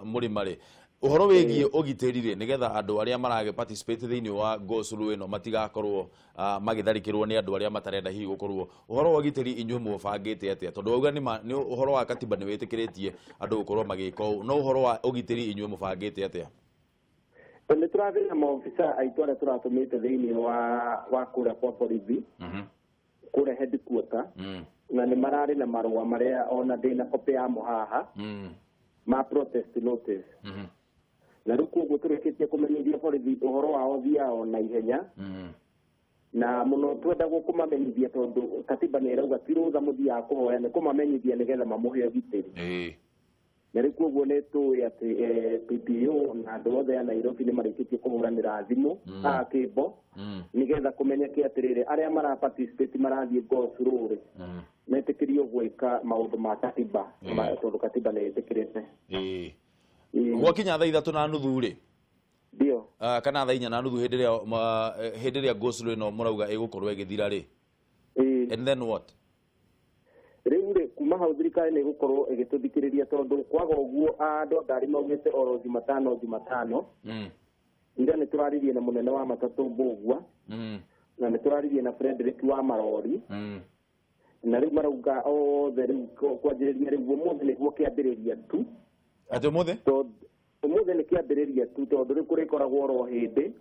Mũrĩma rĩ, ũhoro wĩgiĩ ũgitĩri rĩ, nĩgetha andũ arĩa maragĩ participate thĩinĩ wa go slow ĩno matigakorwo magĩtharĩkĩrwo nĩ andũ arĩa matarenda hihi gũkorwo, ũhoro wa ũgitĩri inyuĩ mũbangĩte atĩa? Tondũ wauga nĩ ũhoro wa katiba nĩ wĩtĩkĩrĩtie andũ gũkorwo magĩka ũũ, no ũhoro wa ũgitĩri inyuĩ mũbangĩte atĩa? Nĩ tũrathiĩ na maobitha aitũ arĩa tũratũmĩte thĩinĩ wa kũrĩa kwa borithi kũrĩa headquarter, na nĩ mararĩ na marũa marĩa ona ndĩna copy yamo haha ma protest notice. Na rĩu koguo tũrĩkĩtie kũmenyithia borithi ũhoro wao thiao na ihenya, na mũno twendagwo kũmamenyithia tondũ katiba nĩ ĩrauga ti rũtha mũthiaga kũhoya, nĩ kũmamenyithia nĩgetha mamũhe ũgitĩri. Na rĩu koguo nĩ tũĩ atĩ PPO na andũ othe a Nairobi nĩ marĩkĩtie kũhũranĩra thimũ kĩmbo nĩgetha kũmenyeke atĩrĩrĩ arĩa mara participate marathiĩ go slow rĩ metĩkĩrio gwĩka maũndũ ma katiba, tondũ katiba nĩ ĩtĩkĩrĩte. Gwakinya 3:30 rĩ, ndio kana 4:30 hĩndĩ ĩrĩa go slow ĩno mũrauga ĩgũkorwo ĩgĩthira rĩ, and then what? Rĩu rĩ kuma hau thirikari nĩ ĩgũkorwo ĩgĩtũthikĩrĩria, tondũ kwaga ũguo andũ a ngari maugĩte oro Jumatano. Ira nĩ tũraririe na mũnene wa matatũ Mbũgua, na nĩ tũraririe na Frederick wa marori, na rĩu marauga othe rĩu kwanjĩrĩria rĩu ũmũthĩ nĩguo kĩambĩrĩria tu. Atĩ ũmũthĩ? Ũmũthĩ nĩ kĩambĩrĩria tu, tondũ rĩu kũrĩkoragwo oro hĩndĩ.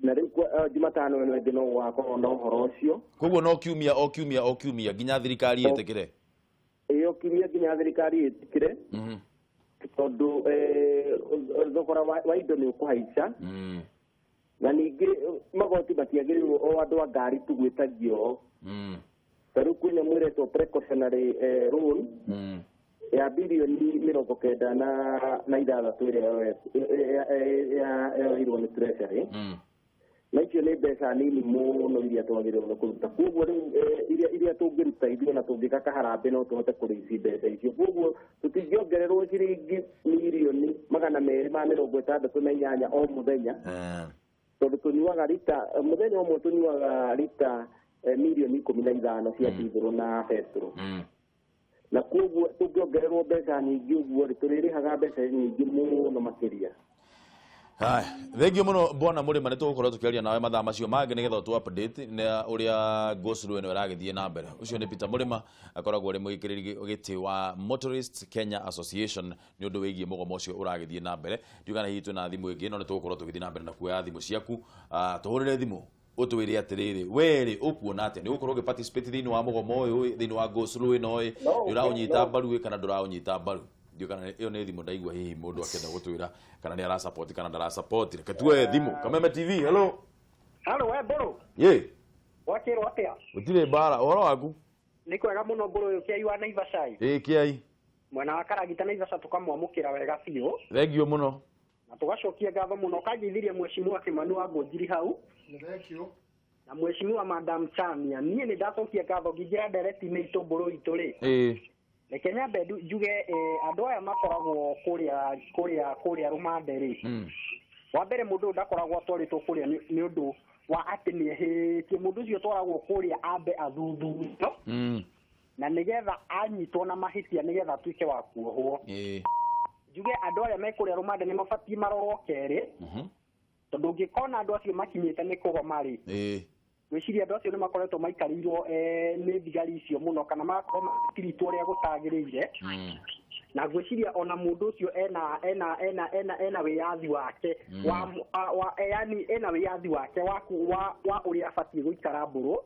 Na rĩu Jumatano ĩno ĩngĩ no gũgakorwo na ũhoro ũcio. Koguo no kiumia o kiumia o kiumia nginya thirikari ĩtĩkĩre? Ĩyo kiumia nginya thirikari ĩtĩkĩre, tondũ thogora wa indo nĩ ũkũhaica. Na ningĩ magoti matiagĩrĩirwo o andũ a ngari tu gwĩtagio. Ta rĩu kwĩ nyamũ ĩretwo precautionary loan ya bilioni 96 ĩrĩa yoeirwo nĩ Treasury. Na icio nĩ mbeca nini mũno iria twagĩrĩirwo nĩ kũruta. Koguo rĩu iria tũngĩruta ithuĩ na tũngĩka kaharambĩ no tũhote kũrĩici mbeca icio. Koguo tũtingĩongererwo ciringi mirioni 268 o mũthenya, tondũ tũnyuaga rita mũthenya ũmwe tũnyuaga rita mirioni 15 cia ndithũrũ na betũrũ. Na koguo tũngĩongererwo mbeca nyingĩ ũguo rĩ, tũrĩrĩhaga mbeca nyingĩ mũno makĩria. Haya, thengio muno bwana Murima, nĩ tũgũkorwo tũkĩaria nawe mathaa macio mangĩ nĩgetha tũ update na ũrĩa go slow ĩno ĩragĩthiĩ na mbere. Ũcio nĩ Peter Murima, akoragwo arĩ mũikarĩri gĩtĩ wa Motorists Kenya Association nĩ ũndũ wĩgiĩ mũgomo ũcio ũragĩthiĩ na mbere. Ndiũĩ kana hihi twĩna thimũ ĩngĩ, no nĩ tũgũkorwo tũgĩthiĩ na mbere na kuoya thimũ ciaku. Tũhũrĩre thimũ ũtwĩre atĩrĩrĩ, we rĩ ũkuona atĩa nĩ ũgũkorwo ũgĩ-participate thĩinĩ wa mũgomo ũyũ, thĩinĩ wa go slow ĩno ĩ, nĩ ũraũnyita mbaru ĩ kana ndũraũnyita mbaru? Ndiũĩ kana ĩyo nĩ thimũ ndaigua hihi mũndũ akĩenda gũtwĩra kana nĩ arasupport kana ndarasupport. Reke tuoe thimũ. Kameme TV, hello. Halo, we Mbũrũ. Ye. Gwakĩrwo atĩa? Gũtirĩ mbara, ũhoro waku? Nĩ kwega mũno Mbũrũ ũyũ kĩai wa Naivasha. Ĩ kĩai. Mwena wa Karagita Naivasha tũkamwamũkĩra wega biũ. Thengio mũno. Na tũgacokia ngatho mũno kangeithirie mheshimiwa Kimani wa Ngũnjiri hau. Thank you. Na mheshimiwa Madam Chamia, niĩ nĩ ndacokia ngatho ngĩingĩra ndereti-inĩ itũ Mbũrũ itũ rĩ. Ĩ. Reke nyambe njuge andũ aya makoragwo kũrĩa rũmande rĩ. Wa mbere mũndũ ũyũ ndakoragwo atwarĩtwo kũrĩa nĩ ũndũ wa atĩ nĩehĩtie. Mũndũ ũcio ũtwaragwo kũrĩa ambe athuthurio na nĩgetha anyitwo na mahĩtia nĩgetha atuĩke wa kuohwo. Njuge andũ arĩa me kũrĩa rũmande nĩ mabatiĩ marorwo kerĩ, tondũ ũngĩkona andũ acio makinyĩte nĩ kũgoma rĩ, gwĩciria andũ acio nĩ makoretwo maikarĩirwo nĩ thigari icio mũno kana magakorwo magĩtiritwo ũrĩa gũtagĩrĩire. Na ngwĩciria ona mũndũ ũcio ena wĩyathi wake wa yani ena wĩyathi wake wa ũrĩa abatiĩ gũikara Mbũrũ.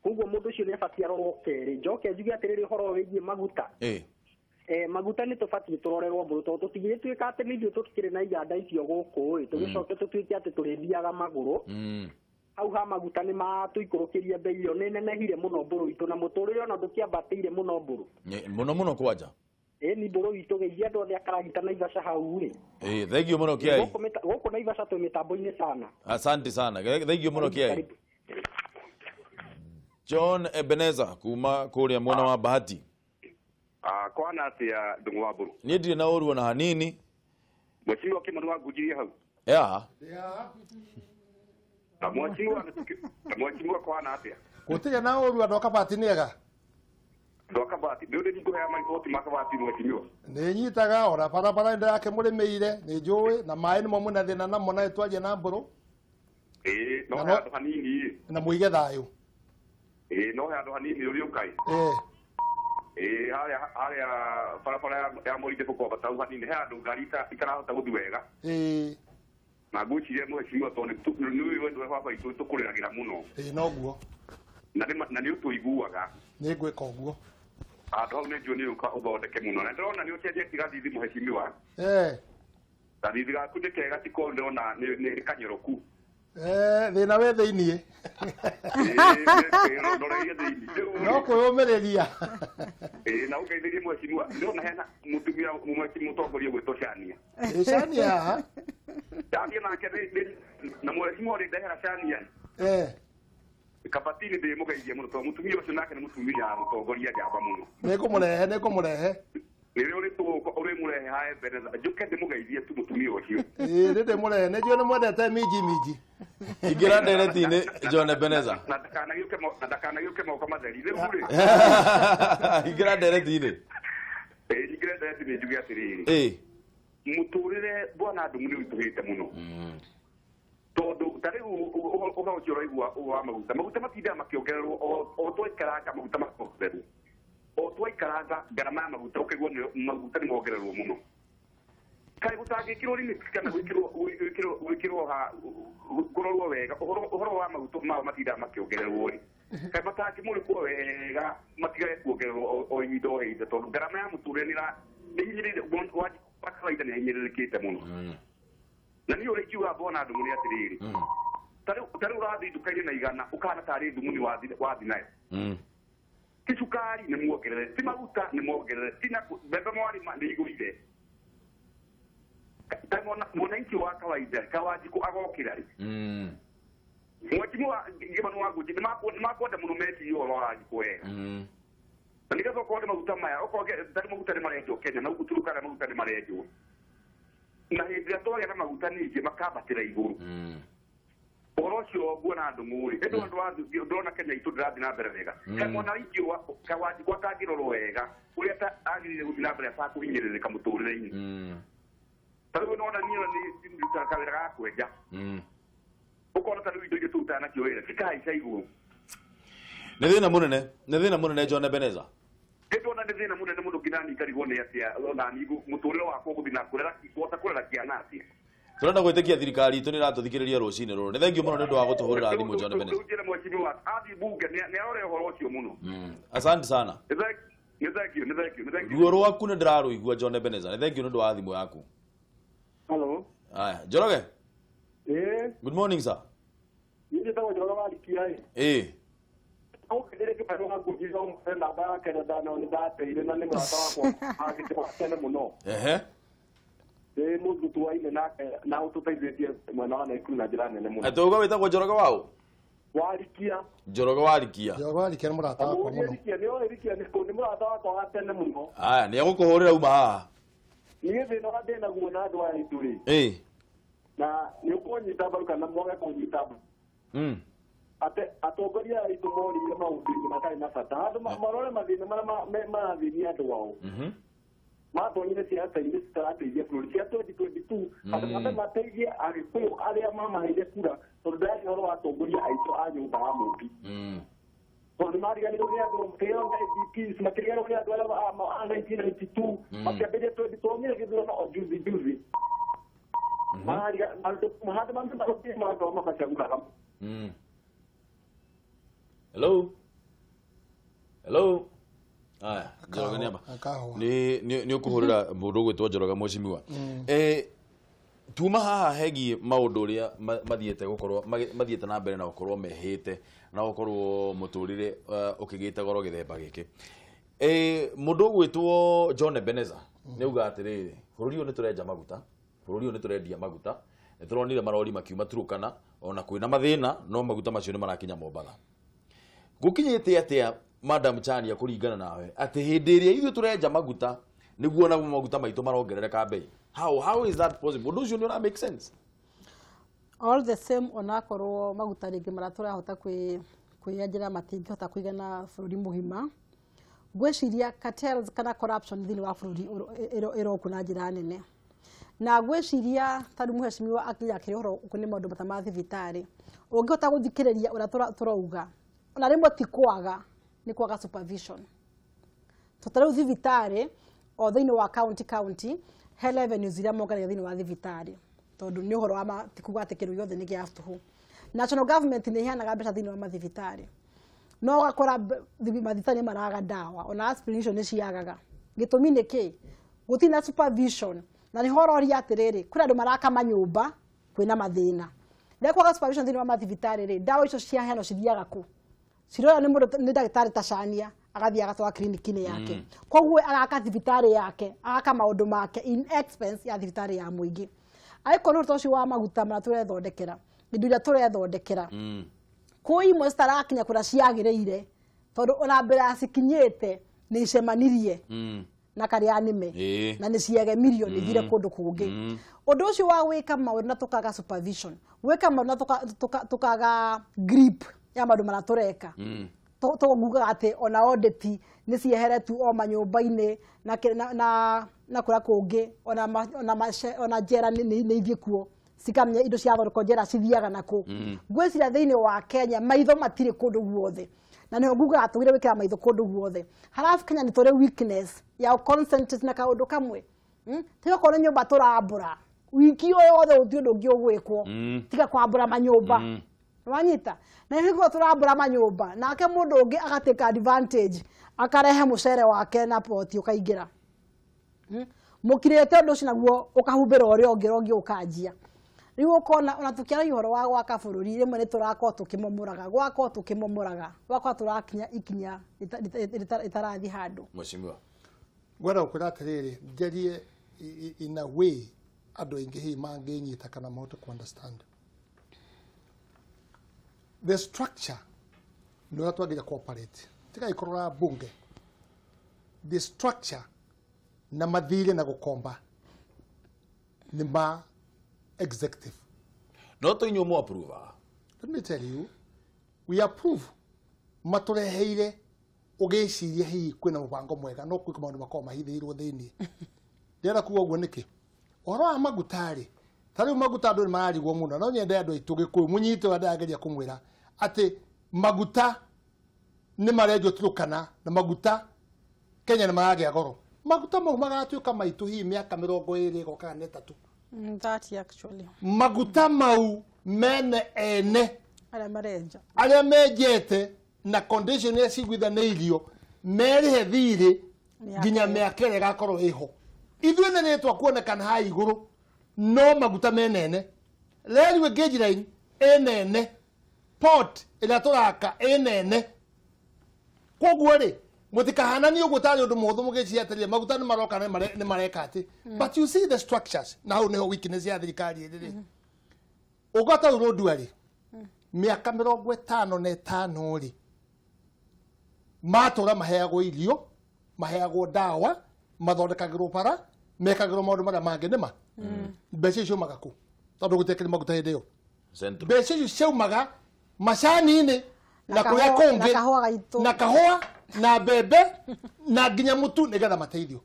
Koguo mũndũ ũcio nĩ abatiĩ arorwo kerĩ. Njoke njuge atĩrĩrĩ ũhoro wĩgiĩ maguta. Maguta nĩ tũbatiĩ tũrorerwo Mbũrũ tondũ tũtingĩtuĩka atĩ nĩ ithuĩ tũtikĩrĩ na iganda icio gũkũ ĩ, tũgĩcoke tũtuĩke atĩ tũrĩthiaga magũrũ. Hau ha maguta nĩ matũikũrũkĩrie bei ĩyo nĩ nenehire mũno Mbũrũ itũ, na mũtũrĩre ona ndũkĩambatĩire mũno Mbũrũ. Mũno mũno kwanja. Ĩ ni Mbũrũ itũ geithia andũ othe a Karagita Naivasha hau rĩ. Ĩ thengio mũno kĩai. Gũkũ Naivasha twĩ mĩtambo-inĩ sana. Asante sana. Thengio mũno kĩai. John Ebenezer kuma kũrĩa mwena wa Bahati. Kwana atĩa Ndung'u wa Mbũrũ? Niĩ ndirĩ na ũru ona hanini. Mheshimiwa Kimani wa Ngũnjiri hau. Ya. Na mheshimiwa kwana atĩa? Gũtirĩ na ũru andũ a Kabati nĩ ega. Andũ a Kabati, nĩ ũrĩ ngũheana mariboti ma Kabati mheshimiwa? Nĩ nyitaga ona barabara ĩno yake mũrĩmĩire nĩ njũĩ na maĩ nĩmo mwĩna thĩna namo na twaria na Mbũrũ. Ĩ no handũ hanini. Na mũige thayũ. Ĩ no handũ hanini ũrĩũka ĩ. Ĩ harĩa barabara ya Mũrinde gũkwambata hau hanini he handũ ngari itarahota gũthiĩ wega. Ĩ na ngwĩciria mheshimiwa tondũ nĩ wendo wa baba itũ tũkũrĩragĩra mũno. Ĩ noguo. Na nĩ ũtũiguaga. Nĩ ngwĩka ũguo. Handũ hau nĩ njũĩ nĩ ũka ũthondeke mũno. Na ndĩrona nĩ ũcenjetie gathithi mheshimiwa. Gathithi gaku nĩ kega ti korwo ndĩrona nĩ kanyoroku. Thĩna wĩ thĩiniĩ. Ndoreire thĩiniĩ. No kwĩyũmĩrĩria. Na ũngeithĩrie mheshimiwa. Ndĩrona hena mũtumia mũtongoria ũgwĩtwo Shania. Ĩ Shania haha. Shania nake na mheshimiwa ũrĩ ndehera Shania. Kabatini ndĩmũgeithie mũno tondũ mũtumia ũcio nake nĩ mũtumia mũtongoria njamba mũno. Nĩngũmũrehe nĩngũmũrehe. Rĩrĩa ũrĩtũgũka ũrĩmũrehe hae mbere njũke ndĩmũgeithie tu mũtumia ũcio. Ĩ nĩ ndĩmũrehe nĩ njũĩ nĩ mwendete minji minji. Ingĩra ndereti-inĩ John Ebenezer. Na ndakanagĩũke moko matheri rĩu rĩ. Ingĩra ndereti-inĩ. Ĩ ingĩra ndereti-inĩ njuge atĩrĩrĩ. Ĩ mũtũrĩre bwana Ndung'u nĩ ũritũhĩte mũno. Tondũ ta rĩu ũhoro ũcio ũraigua wa maguta maguta matindaga makĩongererwo o twaikaranga maguta makongererwo o twaikaranga ngarama ya maguta ũkaigua maguta nĩ mongererwo mũno. Kaĩ gũtangĩkĩrwo limit kana gwĩkĩrwo ha kũrorwo wega ũhoro wa maguta mao matindaga makĩongererwo rĩ, kaĩ matangĩmũrĩkwo wega matigage kuongererwo o ihinda o ihinda tondũ ngarama ya mũtũrĩre nĩ hinyĩrĩire wa kawaida nĩ hinyĩrĩrĩkĩte mũno. Na niĩ ũrĩa ingiuga mbona Ndung'u nĩ atĩrĩrĩ, ta rĩu ũrathiĩ nduka-inĩ na igana ũkahana tarĩ thumuni wathi nayo. Ti cukari nĩ muongerere, ti maguta nĩ muongerere, ti na mbembe mwarĩma nĩ igũire. Ta mwananchi wa kawaida Kawanjikũ agokĩra rĩ, mheshimiwa Kimani wa Ngũnjiri nĩ makwenda mũno mecirie ũhoro wa Wanjikũ wega. Na nĩgetha okorwo nĩ maguta maya, okorwo tarĩ maguta nĩ marenjwo Kenya na gũkũ Turkana maguta nĩ marenjwo. Na hĩndĩ ĩrĩa twagĩa na maguta ningĩ makambatĩra igũrũ. Ũhoro ũcio nguona Ndung'u rĩ, ĩndĩ andũ ndĩrona Kenya itũ ndĩrathiĩ na mbere wega. Kaĩ mwananchi wa Kawanjikũ atangĩrorwo wega ũrĩa agĩrĩire gũthiĩ na mbere atakũhinyĩrĩrĩka mũtũrĩre-inĩ. Ta rĩu nona niĩ nĩ ndutaga kawĩra ga kwenja. Ũkona ta rĩu indo iria tũrutaga nacio wĩra cikahaica igũrũ. Nĩ thĩna mũnene, nĩ thĩna mũnene John Ebeneza. Ndĩrona nĩ thĩna mũnene mũno nginya niĩ ngarigwo nĩ atĩa ona niĩ mũtũrĩre wakwa ũgũthiĩ na kũrera kũhota kũrera kĩana atĩa. Tũrenda gwĩtĩkia thirikari itũ nĩ ĩratũthikĩrĩria rũcinĩ rũrũ. Nĩ thengiũ mũno nĩ ũndũ wa gũtũhũrĩra thimũ John Ebeneza. Rĩu njĩre mheshimiwa athiĩ bunge nĩ arore ũhoro ũcio mũno. Asante sana. Nĩ thengiũ, nĩ thengiũ, nĩ thengiũ. Ruo rwaku nĩ ndĩrarũigua John Ebeneza. Nĩ thengiũ nĩ ũndũ wa thimũ yaku. Hello. Aya, Njoroge. Eh. Good morning sir. Niĩ njĩtagwo Njoroge wa Rikia. Eh. Ũkĩrĩre kĩbarũa ngũnjiga ũmũhe namba yake na nĩ ndateire na nĩ mũrata wakwa angĩte tene mũno. Ehe. Ndĩ mũndũ tuaine nake na ũtũteithĩtie mwena wa Naikuru na njĩra nene mũno. Atĩ ũguo wĩtagwo Njoroge waũ? Wa Rikia. Njoroge wa Rikia. Njoroge wa Rikia nĩ mũrata wakwa mũno. Rikia nĩ oĩ Rikia nĩ mũrata wakwa wa tene mũno. Aya, nĩ egũkũhũrĩra uma haha. Niĩ thĩna ũrĩa ndĩ naguo na andũ aya aitũ rĩ. Ĩĩ. Na nĩ ũkũnyita mbaru kana mwage kũnyita mbaru. Ate atongoria aitũ morire maũndũ-inĩ matarĩ na bata. Handũ marore mathĩna marĩa marathĩnia andũ ao. Matonyire ciaca-inĩ citarateithia bũrũri cia 2022 andũ mambe mateithie Agĩkũyũ arĩa mamaheire kura tondũ ndĩraria ũhoro wa atongoria aitũ a nyũmba ya mũmbi. Tondũ nĩmariganĩirwo nĩ andũ makĩgĩrwo nĩ IDPs, makĩriganĩrwo nĩ andũ arĩa a 1992 makĩambĩrĩria 20 twonire gĩthurano o juzi juzi. Handũ mambe marũtie maũndũ mamacagũraga. Hello. Hello. Aya, Njoroge nĩ amba. Nĩ ũkũhũrĩra mũndũ ũgwĩtwo Njoroge mheshimiwa. Tuma haha hegiĩ maũndũ ũrĩa mathiĩte gũkorwo mathiĩte na mbere na gũkorwo mehĩte na gũkorwo mũtũrĩre ũkĩgĩte goro gĩthemba gĩkĩ. Mũndũ ũgwĩtwo John Ebeneza nĩ auga atĩrĩrĩ, bũrũri ũyũ nĩ tũrenja maguta, bũrũri ũyũ nĩ tũrendia maguta, nĩ tũronire marori makiuma Turkana ona kwĩna mathĩna no maguta macio nĩ marakinya Mombatha. Gũkinyĩte atĩa Madam Chania kũringana nawe atĩ hĩndĩ ĩrĩa ithuĩ tũrenja maguta nĩguo namo maguta maitũ marongerereka bei? How is that possible? Ũndũ ũcio nĩ ũra make sense? All the same onakorwo maguta rĩngĩ marĩa tũrahota kwĩyenjera matingĩhota kũigana bũrũri mũgima. Ngwĩciria cartels kana corruption thĩinĩ wa bũrũri ĩroku na njĩra nene. Na ngwĩciria ta rĩu mheshimiwa akinya akĩrĩ ũhoro ũkoniĩ maũndũ ta ma thibitarĩ, ũngĩhota gũthikĩrĩria ũrĩa tũrauga ona rĩmwe ti kwaga, nĩ kwaga supervision. To ta rĩu thibitarĩ o thĩinĩ wa county he revenues iria monganagia thĩinĩ wa thibitarĩ tondũ nĩ ũhoro wa ti kuga atĩ kĩndũ gĩothe nĩ gĩa tũhũ. National government nĩ ĩheanaga mbeca thĩinĩ wa mathibitarĩ no ũgakora mathibitarĩ maraga ndawa ona aspirin icio nĩ ciagaga. Gĩtũmi nĩ kĩ? Gũtirĩ na supervision. Na nĩho ũroria atĩrĩrĩ, kwĩna andũ maraka manyũmba kwĩna mathĩna. Rĩrĩa kwaga supervision thĩinĩ wa mathibitarĩ rĩ, ndawa icio ciaheanwo cithiaga kũ? Ciroya nĩ mũndũ nĩ ndagĩtarĩ ta Chania agathiĩ agatwara clinic-inĩ yake. Koguo agaka thibitarĩ yake, agaka maũndũ make in expense ya thibitarĩ ya mũingĩ. Angĩkorwo nĩ ũhoro ũcio wa maguta marĩa tũrethondekera, indo iria tũrethondekera, kwĩ imwe citarakinya kũrĩa ciagĩrĩire tondũ ona mbere ya cikinyĩte nĩ icemanirie na karĩa nĩme na nĩ ciegemirio nĩ ithire kũndũ kũngĩ. Ũndũ ũcio wa gwĩka maũndũ na tũkaga supervision, gwĩka maũndũ na tũkaga grip ya maũndũ marĩa tũreka. Tũgugaga atĩ ona audit nĩ cieheretio o manyũmba-inĩ na kũrĩa kũngĩ ona njera nĩ ithiĩ kuo cikamenya indo ciathondekwo njera cithiaga nakũ. Ngwĩciria thĩinĩ wa Kenya maitho matirĩ kũndũ guothe na nĩho ngugaga tũgire gwĩkĩra maitho kũndũ guothe. Halafu Kenya nĩ tũrĩ weakness ya concentrate na kaũndũ kamwe. Tiga okorwo nĩ nyũmba tũrambũra wiki o yothe gũtirĩ ũndũ ũngĩ ũgwĩkwo tiga kwambũra manyũmba. Wanyita na hingo tũrambũra manyũmba nake mũndũ ũngĩ agatake advantage akarehe mũcere wake na poti ũkaingĩra. Mũkirĩte ũndũ ũcio naguo ũkahumbĩra ũrĩa ũngĩ ũrĩa ũngĩ ũkanjia. Rĩu ũkona ona tũkĩaragia ũhoro wa gwaka bũrũri rĩmwe nĩ tũrakorwo tũkĩmomoraga, gwakorwo tũkĩmomoraga, gwakorwo tũrakinya ikinya rĩtarathiĩ handũ. Mheshimiwa, ngwenda gũkwĩra atĩrĩrĩ, njarie in a way andũ aingĩ hihi mangĩnyita kana mahote ku understand the structure nĩ ũrĩa twagĩrĩire cooperate tiga ikorora bunge the structure na mathirĩ na gũkomba nĩ ma executive. No to inyuĩ mũ approve. Let me tell you, we approve matũreheire ũgĩciria hihi kwĩna mũbango mwega no kwĩ maũndũ makoragwo mahithĩirwo thĩiniĩ. Ndĩrenda kuga ũguo nĩkĩ? Ũhoro wa maguta rĩ, ta rĩu maguta andũ nĩ mararigwo mũno, no nyende andũ aitũ Gĩkũyũ mũnyite ũrĩa ndĩrageria kũmwĩra atĩ maguta nĩ marenjwo Turkana na maguta Kenya nĩ maragĩa goro. Maguta mau magatuĩka maitũ hihi mĩaka 23 ĩgoka kana 3. 30 actually. Maguta mau mene ene arĩa marenja, arĩa menjete na condition iria ciguithanĩirio merĩhe thirĩ nginya mĩaka ĩrĩa ĩgakorwo ĩho. Ithuĩ nĩ rĩtwa kuonekana haha igũrũ no maguta menene, railway gauge line ĩnene, port ĩrĩa tũraka ĩnene. Koguo rĩ mũtikahananie ũguo tarĩ ũndũ mũhũthũ mũgĩciria atĩrĩrĩ maguta nĩ maroka nĩ mareka atĩ. But you see the structures, na hau nĩho weakness ya thirikari ĩrĩ rĩ. Ũngata rũu Lodwar rĩ, mĩaka 55 rĩ, matũra maheagwo irio, maheagwo ndawa, mathondekagĩrwo bara, mekagĩrwo maũndũ marĩa mangĩ nĩma. Mbeca icio ciumaga kũ? Tondũ gũtiakĩrĩ maguta hĩndĩ ĩyo. Mbeca icio ciaumaga macani-inĩ na kũrĩa kũngĩ, na kahũa na mbembe na nginya mũtu nĩgetha mateithio.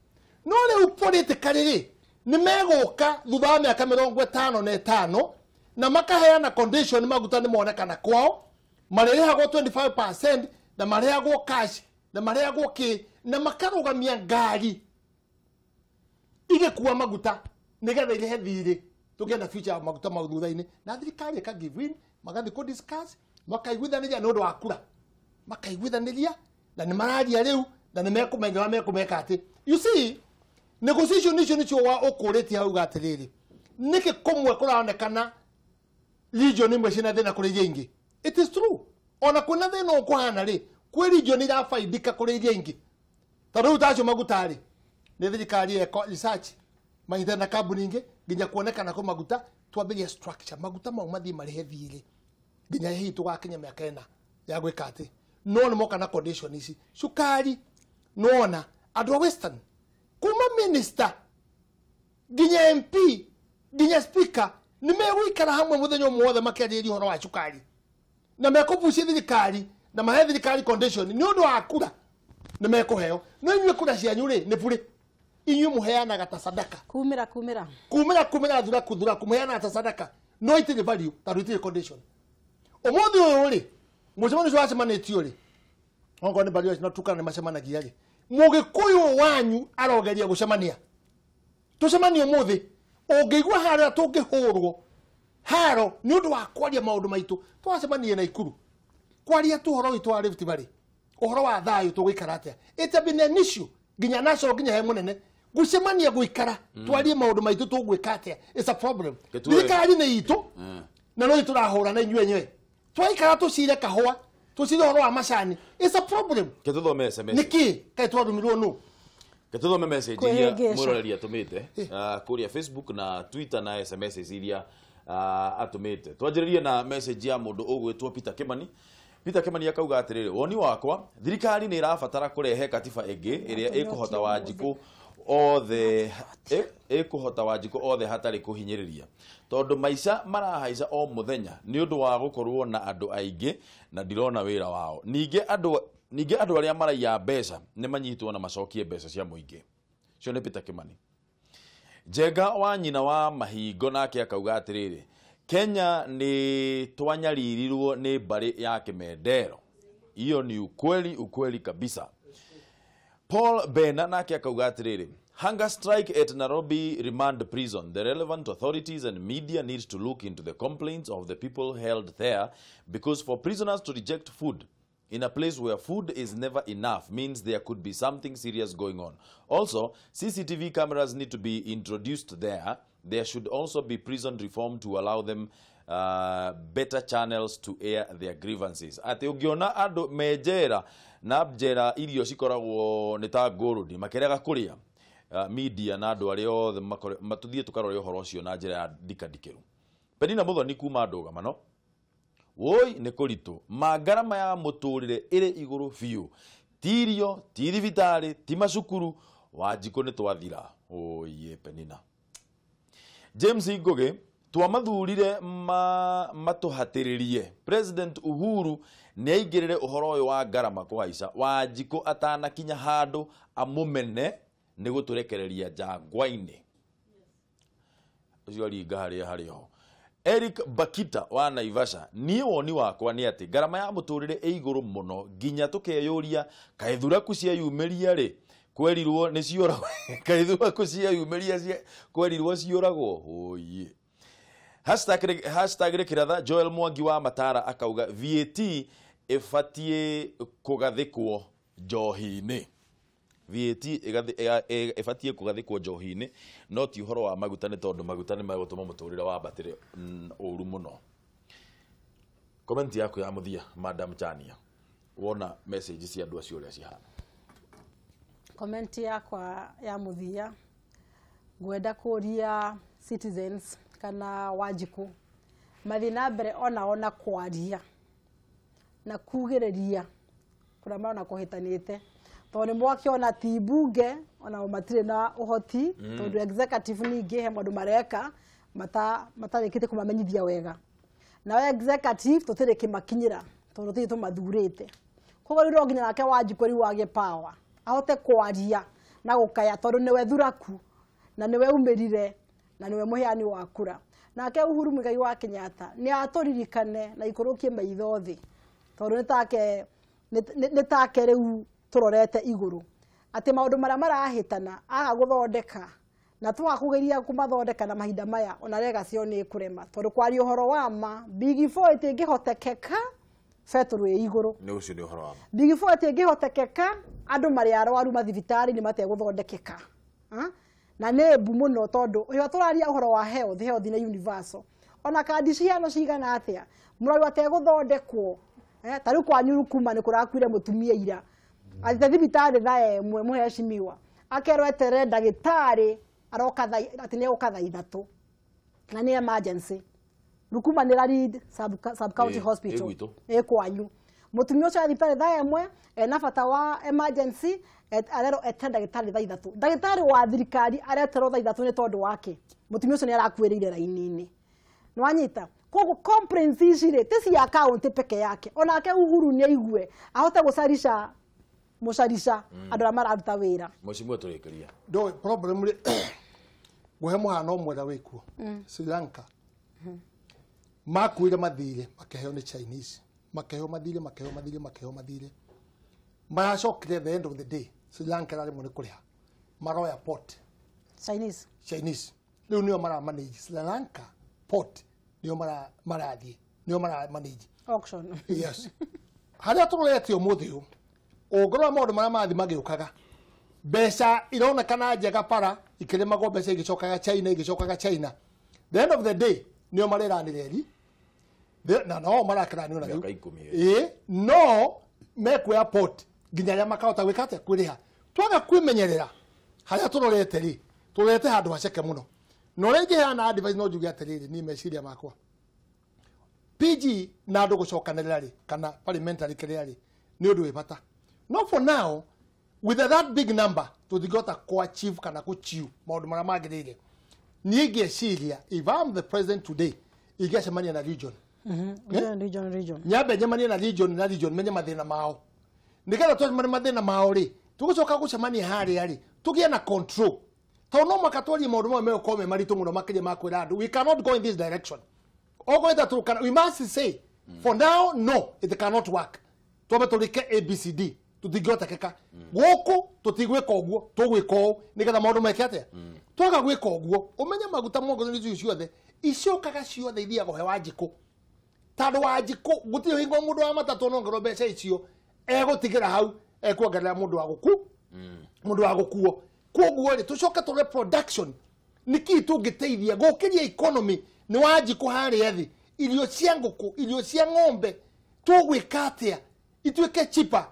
No rĩu politically rĩ, nĩ megũka thutha wa mĩaka 55 na makaheana condition maguta nĩ monekana kwao, marĩrĩhagwo 25% na marĩhagwo cash na marĩhagwo kĩ, na makarũgamia ngari igĩkua maguta nĩgetha irĩhe thirĩ tũgĩe na future ya maguta mau thutha-inĩ. Na thirikari ĩka give in, magathiĩ kũ discuss, makaiguithanĩria nĩ ũndũ wa kura, makaiguithanĩria na nĩ mararia rĩu na nĩ mekũmenya ũrĩa mekũmeka atĩ. You see, negotiation icio nĩcio wa ũkũrĩtie hau atĩrĩrĩ, nĩkĩ kũmwe kũraonekana region imwe ciĩna thĩna kũrĩ iria ingĩ? It is true, ona kwĩna thĩna ũkũhana rĩ, kwĩ region irabaidika kũrĩ iria ingĩ. Tondũ rĩu tacio maguta rĩ, nĩ thirikari ĩko research manyitane na kambuni ingĩ nginya kuonekana kwĩ maguta, twambĩrĩrie structure maguta mau mathiĩ marĩhe thirĩ nginya hihi tũgakinya mĩaka 4 ya gwĩka atĩ. No nĩ moka na condition ici. Cukari nĩwona andũ a Western kuma minister nginya MP nginya speaker nĩ megũikara hamwe mũthenya ũmwe wothe makĩarĩrĩria ũhoro wa cukari na mekũbucia thirikari na mahe thirikari condition nĩ ũndũ wa kura nĩ mekũheo. No inyuĩ kura cianyu rĩ nĩ burĩ, inyuĩ mũheanaga ta sadaka, kumĩra kumĩra kumĩra kumĩra thuraku thuraku, mũheanaga ta sadaka, no itirĩ value tondũ itirĩ condition. Ũmũthĩ ũyũ rĩ, mũcemanio ũcio wacemanĩtio rĩ, okorwo nĩ Bario na Turkana nĩ macemanagia rĩ, Mũgĩkũyũ wanyu arogeria gũcemania. Tũcemanie ũmũthĩ, ũngĩigua harĩa tũngĩhũrwo haro nĩ ũndũ wa kwaria maũndũ maitũ. Twacemanie na Ikuru kwaria tu ũhoro witũ wa Rift Valley, ũhoro wa thayũ tũgũikara atĩa. It has been an issue nginya national nginya he mũnene gũcemania gũikara twarie maũndũ maitũ tũgwĩka atĩa. It's a problem. Thirikari nĩ itũ na no tũrahũra na inyuĩ enyewe. Twaikara tũcire kahũa, tũcire ũhoro wa macani. It's a problem. Kĩtũthome SMS. Nĩkĩ kaĩ twarumirwo nũ? Kĩtũthome message iria mwĩroreri atũmĩte kũrĩa Facebook na Twitter na SMS iria atũmĩte. Twanjĩrĩrie na message ya mũndũ ũgwĩtwo Peter Kimani. Peter Kimani akauga atĩrĩrĩ, woni wakwa thirikari nĩ ĩrabatara kũrehe katiba ĩngĩ ĩrĩa ĩkũhota Wanjikũ othe, ĩkũhota Wanjikũ othe hatarĩ kũhinyĩrĩria, tondũ maica marahaica o mũthenya nĩ ũndũ wa gũkorwo na andũ aingĩ na ndirona wĩra wao. Ningĩ andũ arĩa maraiya mbeca nĩ manyitwo na macokie mbeca cia mũingĩ. Cio nĩ Peter Kimani. Njenga wa nyina wa Mahingo nake akauga atĩrĩrĩ, Kenya nĩ twanyaririrwo nĩ mbarĩ ya Kĩmendero. Iyo ni ukweli, ukweli kabisa. Paul Bena nake akauga atĩrĩrĩ, hunger strike at Nairobi remand prison. The relevant authorities and media need to look into the complaints of the people held there, because for prisoners to reject food in a place where food is never enough means there could be something serious going on. Also, CCTV cameras need to be introduced there. There should also be prison reform to allow them better channels to air their grievances. Ati ũngĩona andũ me njera na njera irio cikoragwo nĩ ta ngũrũni makĩrega kũrĩa, media na andũ arĩa othe matũthiĩ tũkarore ũhoro ũcio na njĩra ya ndikandikĩru. Penina Muthoni kuma ndũgamano, woi nĩ kũritũ, mangarama ya mũtũrĩre ĩrĩ igũrũ biũ, ti irio, ti thibitarĩ, ti macukuru, Wanjikũ nĩ twathira. Oye Penina. James Ngugi, twamathurire matũhatĩrĩrie President Uhuru nĩ aingĩrĩre ũhoro ũyũ wa ngarama kũhaica. Wanjikũ atanakinya handũ amũmene nĩ gũtũrekereria njangwa-inĩ. Ũcio aringa harĩa harĩ ho. Eric Bakita wa Naivasha, niĩ woni wakwa nĩ atĩ ngarama ya mũtũrĩre ĩ igũrũ mũno nginya tũkeyũria kaĩ thuraku cieyumĩria rĩ kwerirwo nĩ ciũragwo kaĩ thuraku cieyumĩria kwerirwo ciũragwo hũiĩ. Hashtag Rĩkĩratha Joel Mwangi wa Matara akauga VAT ĩbatiĩ kũgathĩkwo njohi-inĩ. VAT ĩbatiĩ kũgathĩkwo njohi-inĩ no ti ũhoro wa maguta nĩ tondũ maguta nĩ megũtũma mũtũrĩre wambatĩre ũru mũno. Comment yaku ya mũthia Madam Chania, wona message cia andũ acio ũrĩa cihana. Comment yakwa ya mũthia ngwenda kũria citizens kana Wanjikũ mathiĩ na mbere onao na kwaria na kugĩrĩria kũrĩa marona kũhĩtanĩte tondũ nĩ mwakĩona ti mbunge onao matirĩ na ũhoti tondũ executive ningĩ he maũndũ mareka matarĩkĩtie kũmamenyithia wega nawe executive tũtirĩ kĩmakinyĩra tondũ tũtirĩ tũmathurĩte koguo rĩu no nginya nake Wanjikũ rĩu agĩe power ahote kwaria na gũkaya tondũ nĩwe thuraku na nĩwe umĩrire na nĩwe mũheani wa kura. Nake Uhuru Muigai wa Kenyatta nĩ atũririkane na ikũrũkie maitho thĩ tondũ nĩ take rĩu tũrorete igũrũ atĩ maũndũ marĩa marahĩtana aga gũthondeka na twaga kũgeria kũmathondeka na mahinda maya ona legacy ĩyo nĩ ĩkũrema tondũ kwaria ũhoro wa ma Big Four ĩtingĩhotekeka betũrũ ĩ igũrũ. Nĩ ũcio nĩ ũhoro wa ma. Big Four ĩtingĩhotekeka andũ marĩ arwaru mathibitarĩ nĩ mategũthondekeka. Na nĩ mbu mũno tondũ ĩyo tũraria ũhoro wa health, health nĩ universal. Ona kandi cihano cigana atĩa mũrwaru ategũthondekwo ta rĩu kwanyu kuma nĩ kũrakuire mũtumia ira athiĩte thibitarĩ thaa ĩmwe mũhecimiwa akerwo eterere ndagĩtarĩ aroka atĩ nĩ egũka thaa ithatũ na nĩ emergency. Rukuma nĩ Lead sub county hospital ĩ kwanyu mũtumia ũcio athiĩ thibitarĩ thaa ĩmwe ena bata wa emergency arerwo eterere ndagĩtarĩ thaa ithatũ. Ndagĩtarĩ wa thirikari areterwo thaa ithatũ nĩ tondũ wake mũtumia ũcio nĩ arakuĩrĩire raini-inĩ. Nĩwanyita? Koguo complaints ici rĩ ti cia county peke yake onake Uhuru nĩ aigue ahote gũcarica mũcarica andũ arĩa mararuta wĩra. Mheshimiwa tũrĩkĩria. Ndũĩ problem rĩ ngũhe mũhano mwega wĩkuo Sri Lanka makuire mathirĩ makĩheo nĩ Chinese makĩheo mathirĩ makĩheo mathirĩ makĩheo mathirĩ maracokire the end of the day Sri Lanka ĩraremwo nĩ kũrĩha maroya port Chinese rĩu nĩo maramanage Sri Lanka port nĩo marathiĩ nĩo maramanage auction. Yes. Harĩa tũrorete ũmũthĩ ũyũ ũngorora maũndũ marĩa marathiĩ magĩũkaga mbeca ironekana njega para ikĩrĩmagwo mbeca igĩcokaga China igĩcokaga China the end of the day nĩo mareranĩra eri na no marakeranio na rĩu ĩĩ no mekuoya port nginya arĩa makahota gwĩka atĩa kwĩrĩha. Twaga kwĩmenyerera harĩa tũrorete rĩ tũrorete handũ haceke mũno na ũrĩa ingĩheana advice no njuge atĩrĩrĩ niĩ meciria makwa PG na andũ gũcokanĩrĩra rĩ kana parliamentary kĩrĩa rĩ nĩ ũndũ wĩ bata no for now with that big number tũtingĩhota kũ achieve kana kũ maũndũ marĩa magĩrĩire. Niĩ ngĩciria if I'm the president today ingĩcemania na region region nyambe njemanie na region menye mathĩna mao nĩgetha twacemania mathĩna mao rĩ tũgũcoka gũcemania harĩa rĩ tũgĩe na control tondũ no mũhaka twarie maũndũ mamwe megũkorwo me maritũ mũno makĩria ma kwĩra andũ we cannot go in this direction ogoeta we must say for now no it cannot work twambe tũrĩke ABCD tũtingĩhotekeka gũkũ tũtigwĩka ũguo tũgwĩka ũũ nĩgetha maũndũ meke atĩa twaga gwĩka ũguo ũmenye maguta mongererwo icio ciothe icokaga ciothe ithiaga he Wanjikũ tondũ Wanjikũ gũtirĩ hingo mũndũ wa matatũ nongerwo mbeca icio egũtigĩra hau ekuongerera mũndũ wa gũku mũndũ wa gũkuo. Koguo rĩ tũcoke tũrore production nĩkĩĩ tũngĩteithia gũkĩria economy nĩ Wanjikũ harĩa thĩ irio cia ngũkũ irio cia ng'ombe tũgwĩka atĩa ituĩke cheaper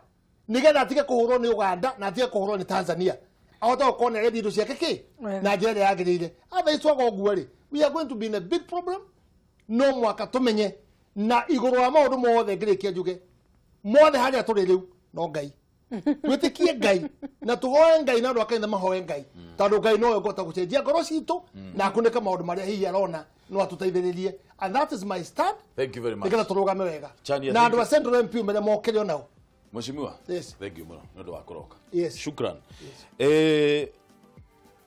nĩgetha atige kũhũrwo nĩ Uganda na atige kũhũrwo nĩ Tanzania ahote gũkorwo nĩ arendia indo ciake kĩ na njĩra ĩrĩa yagĩrĩire. Otherwise twaga ũguo rĩ we are going to be in a big problem. No mwaka tũmenye na igũrũ wa maũndũ mothe ngĩrĩkia njuge mothe harĩa tũrĩ rĩu no Ngai twĩtĩkie Ngai na tũhoe Ngai na andũ a kanitha mahoe Ngai tondũ Ngai nowe ũngĩhota gũcenjia ngoro citũ na akunĩke maũndũ marĩa hihi arona no atũteithĩrĩrie. And that is my stand. Thank you very much. Nĩgetha tũrũgame wega na andũ a Central MP marĩa mokĩre onao. Mheshimiwa, yes. Thank you mũno nĩ ũndũ wa kũroka. Yes. Shukran.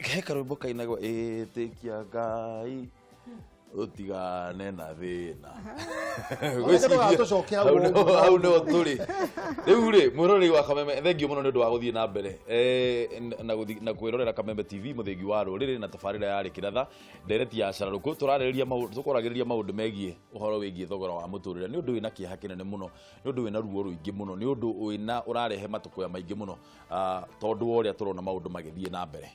He karwĩmbo kainagwo ĩtĩkia Ngai ũtigane na thĩna. Tũcoke hau. Hau nĩho tũrĩ rĩu rĩ. Mwĩroreri wa Kameme, thengio mũno nĩ ũndũ wa gũthiĩ na mbere na kwĩrorera Kameme TV, mũthingi wa rũrĩrĩ na tabarĩra ya Rĩkĩratha, ndereti ya cararũkũ. Tũrarĩrĩria maũndũ, tũkwaragĩrĩria maũndũ megiĩ ũhoro wĩgiĩ thogora wa mũtũrĩre. Nĩ ũndũ wĩna kĩeha kĩnene mũno, nĩ ũndũ wĩna ruo rũingĩ mũno, nĩ ũndũ wĩna ũrarehe matũkũya maingĩ mũno, tondũ wa ũrĩa tũrona maũndũ magĩthiĩ na mbere.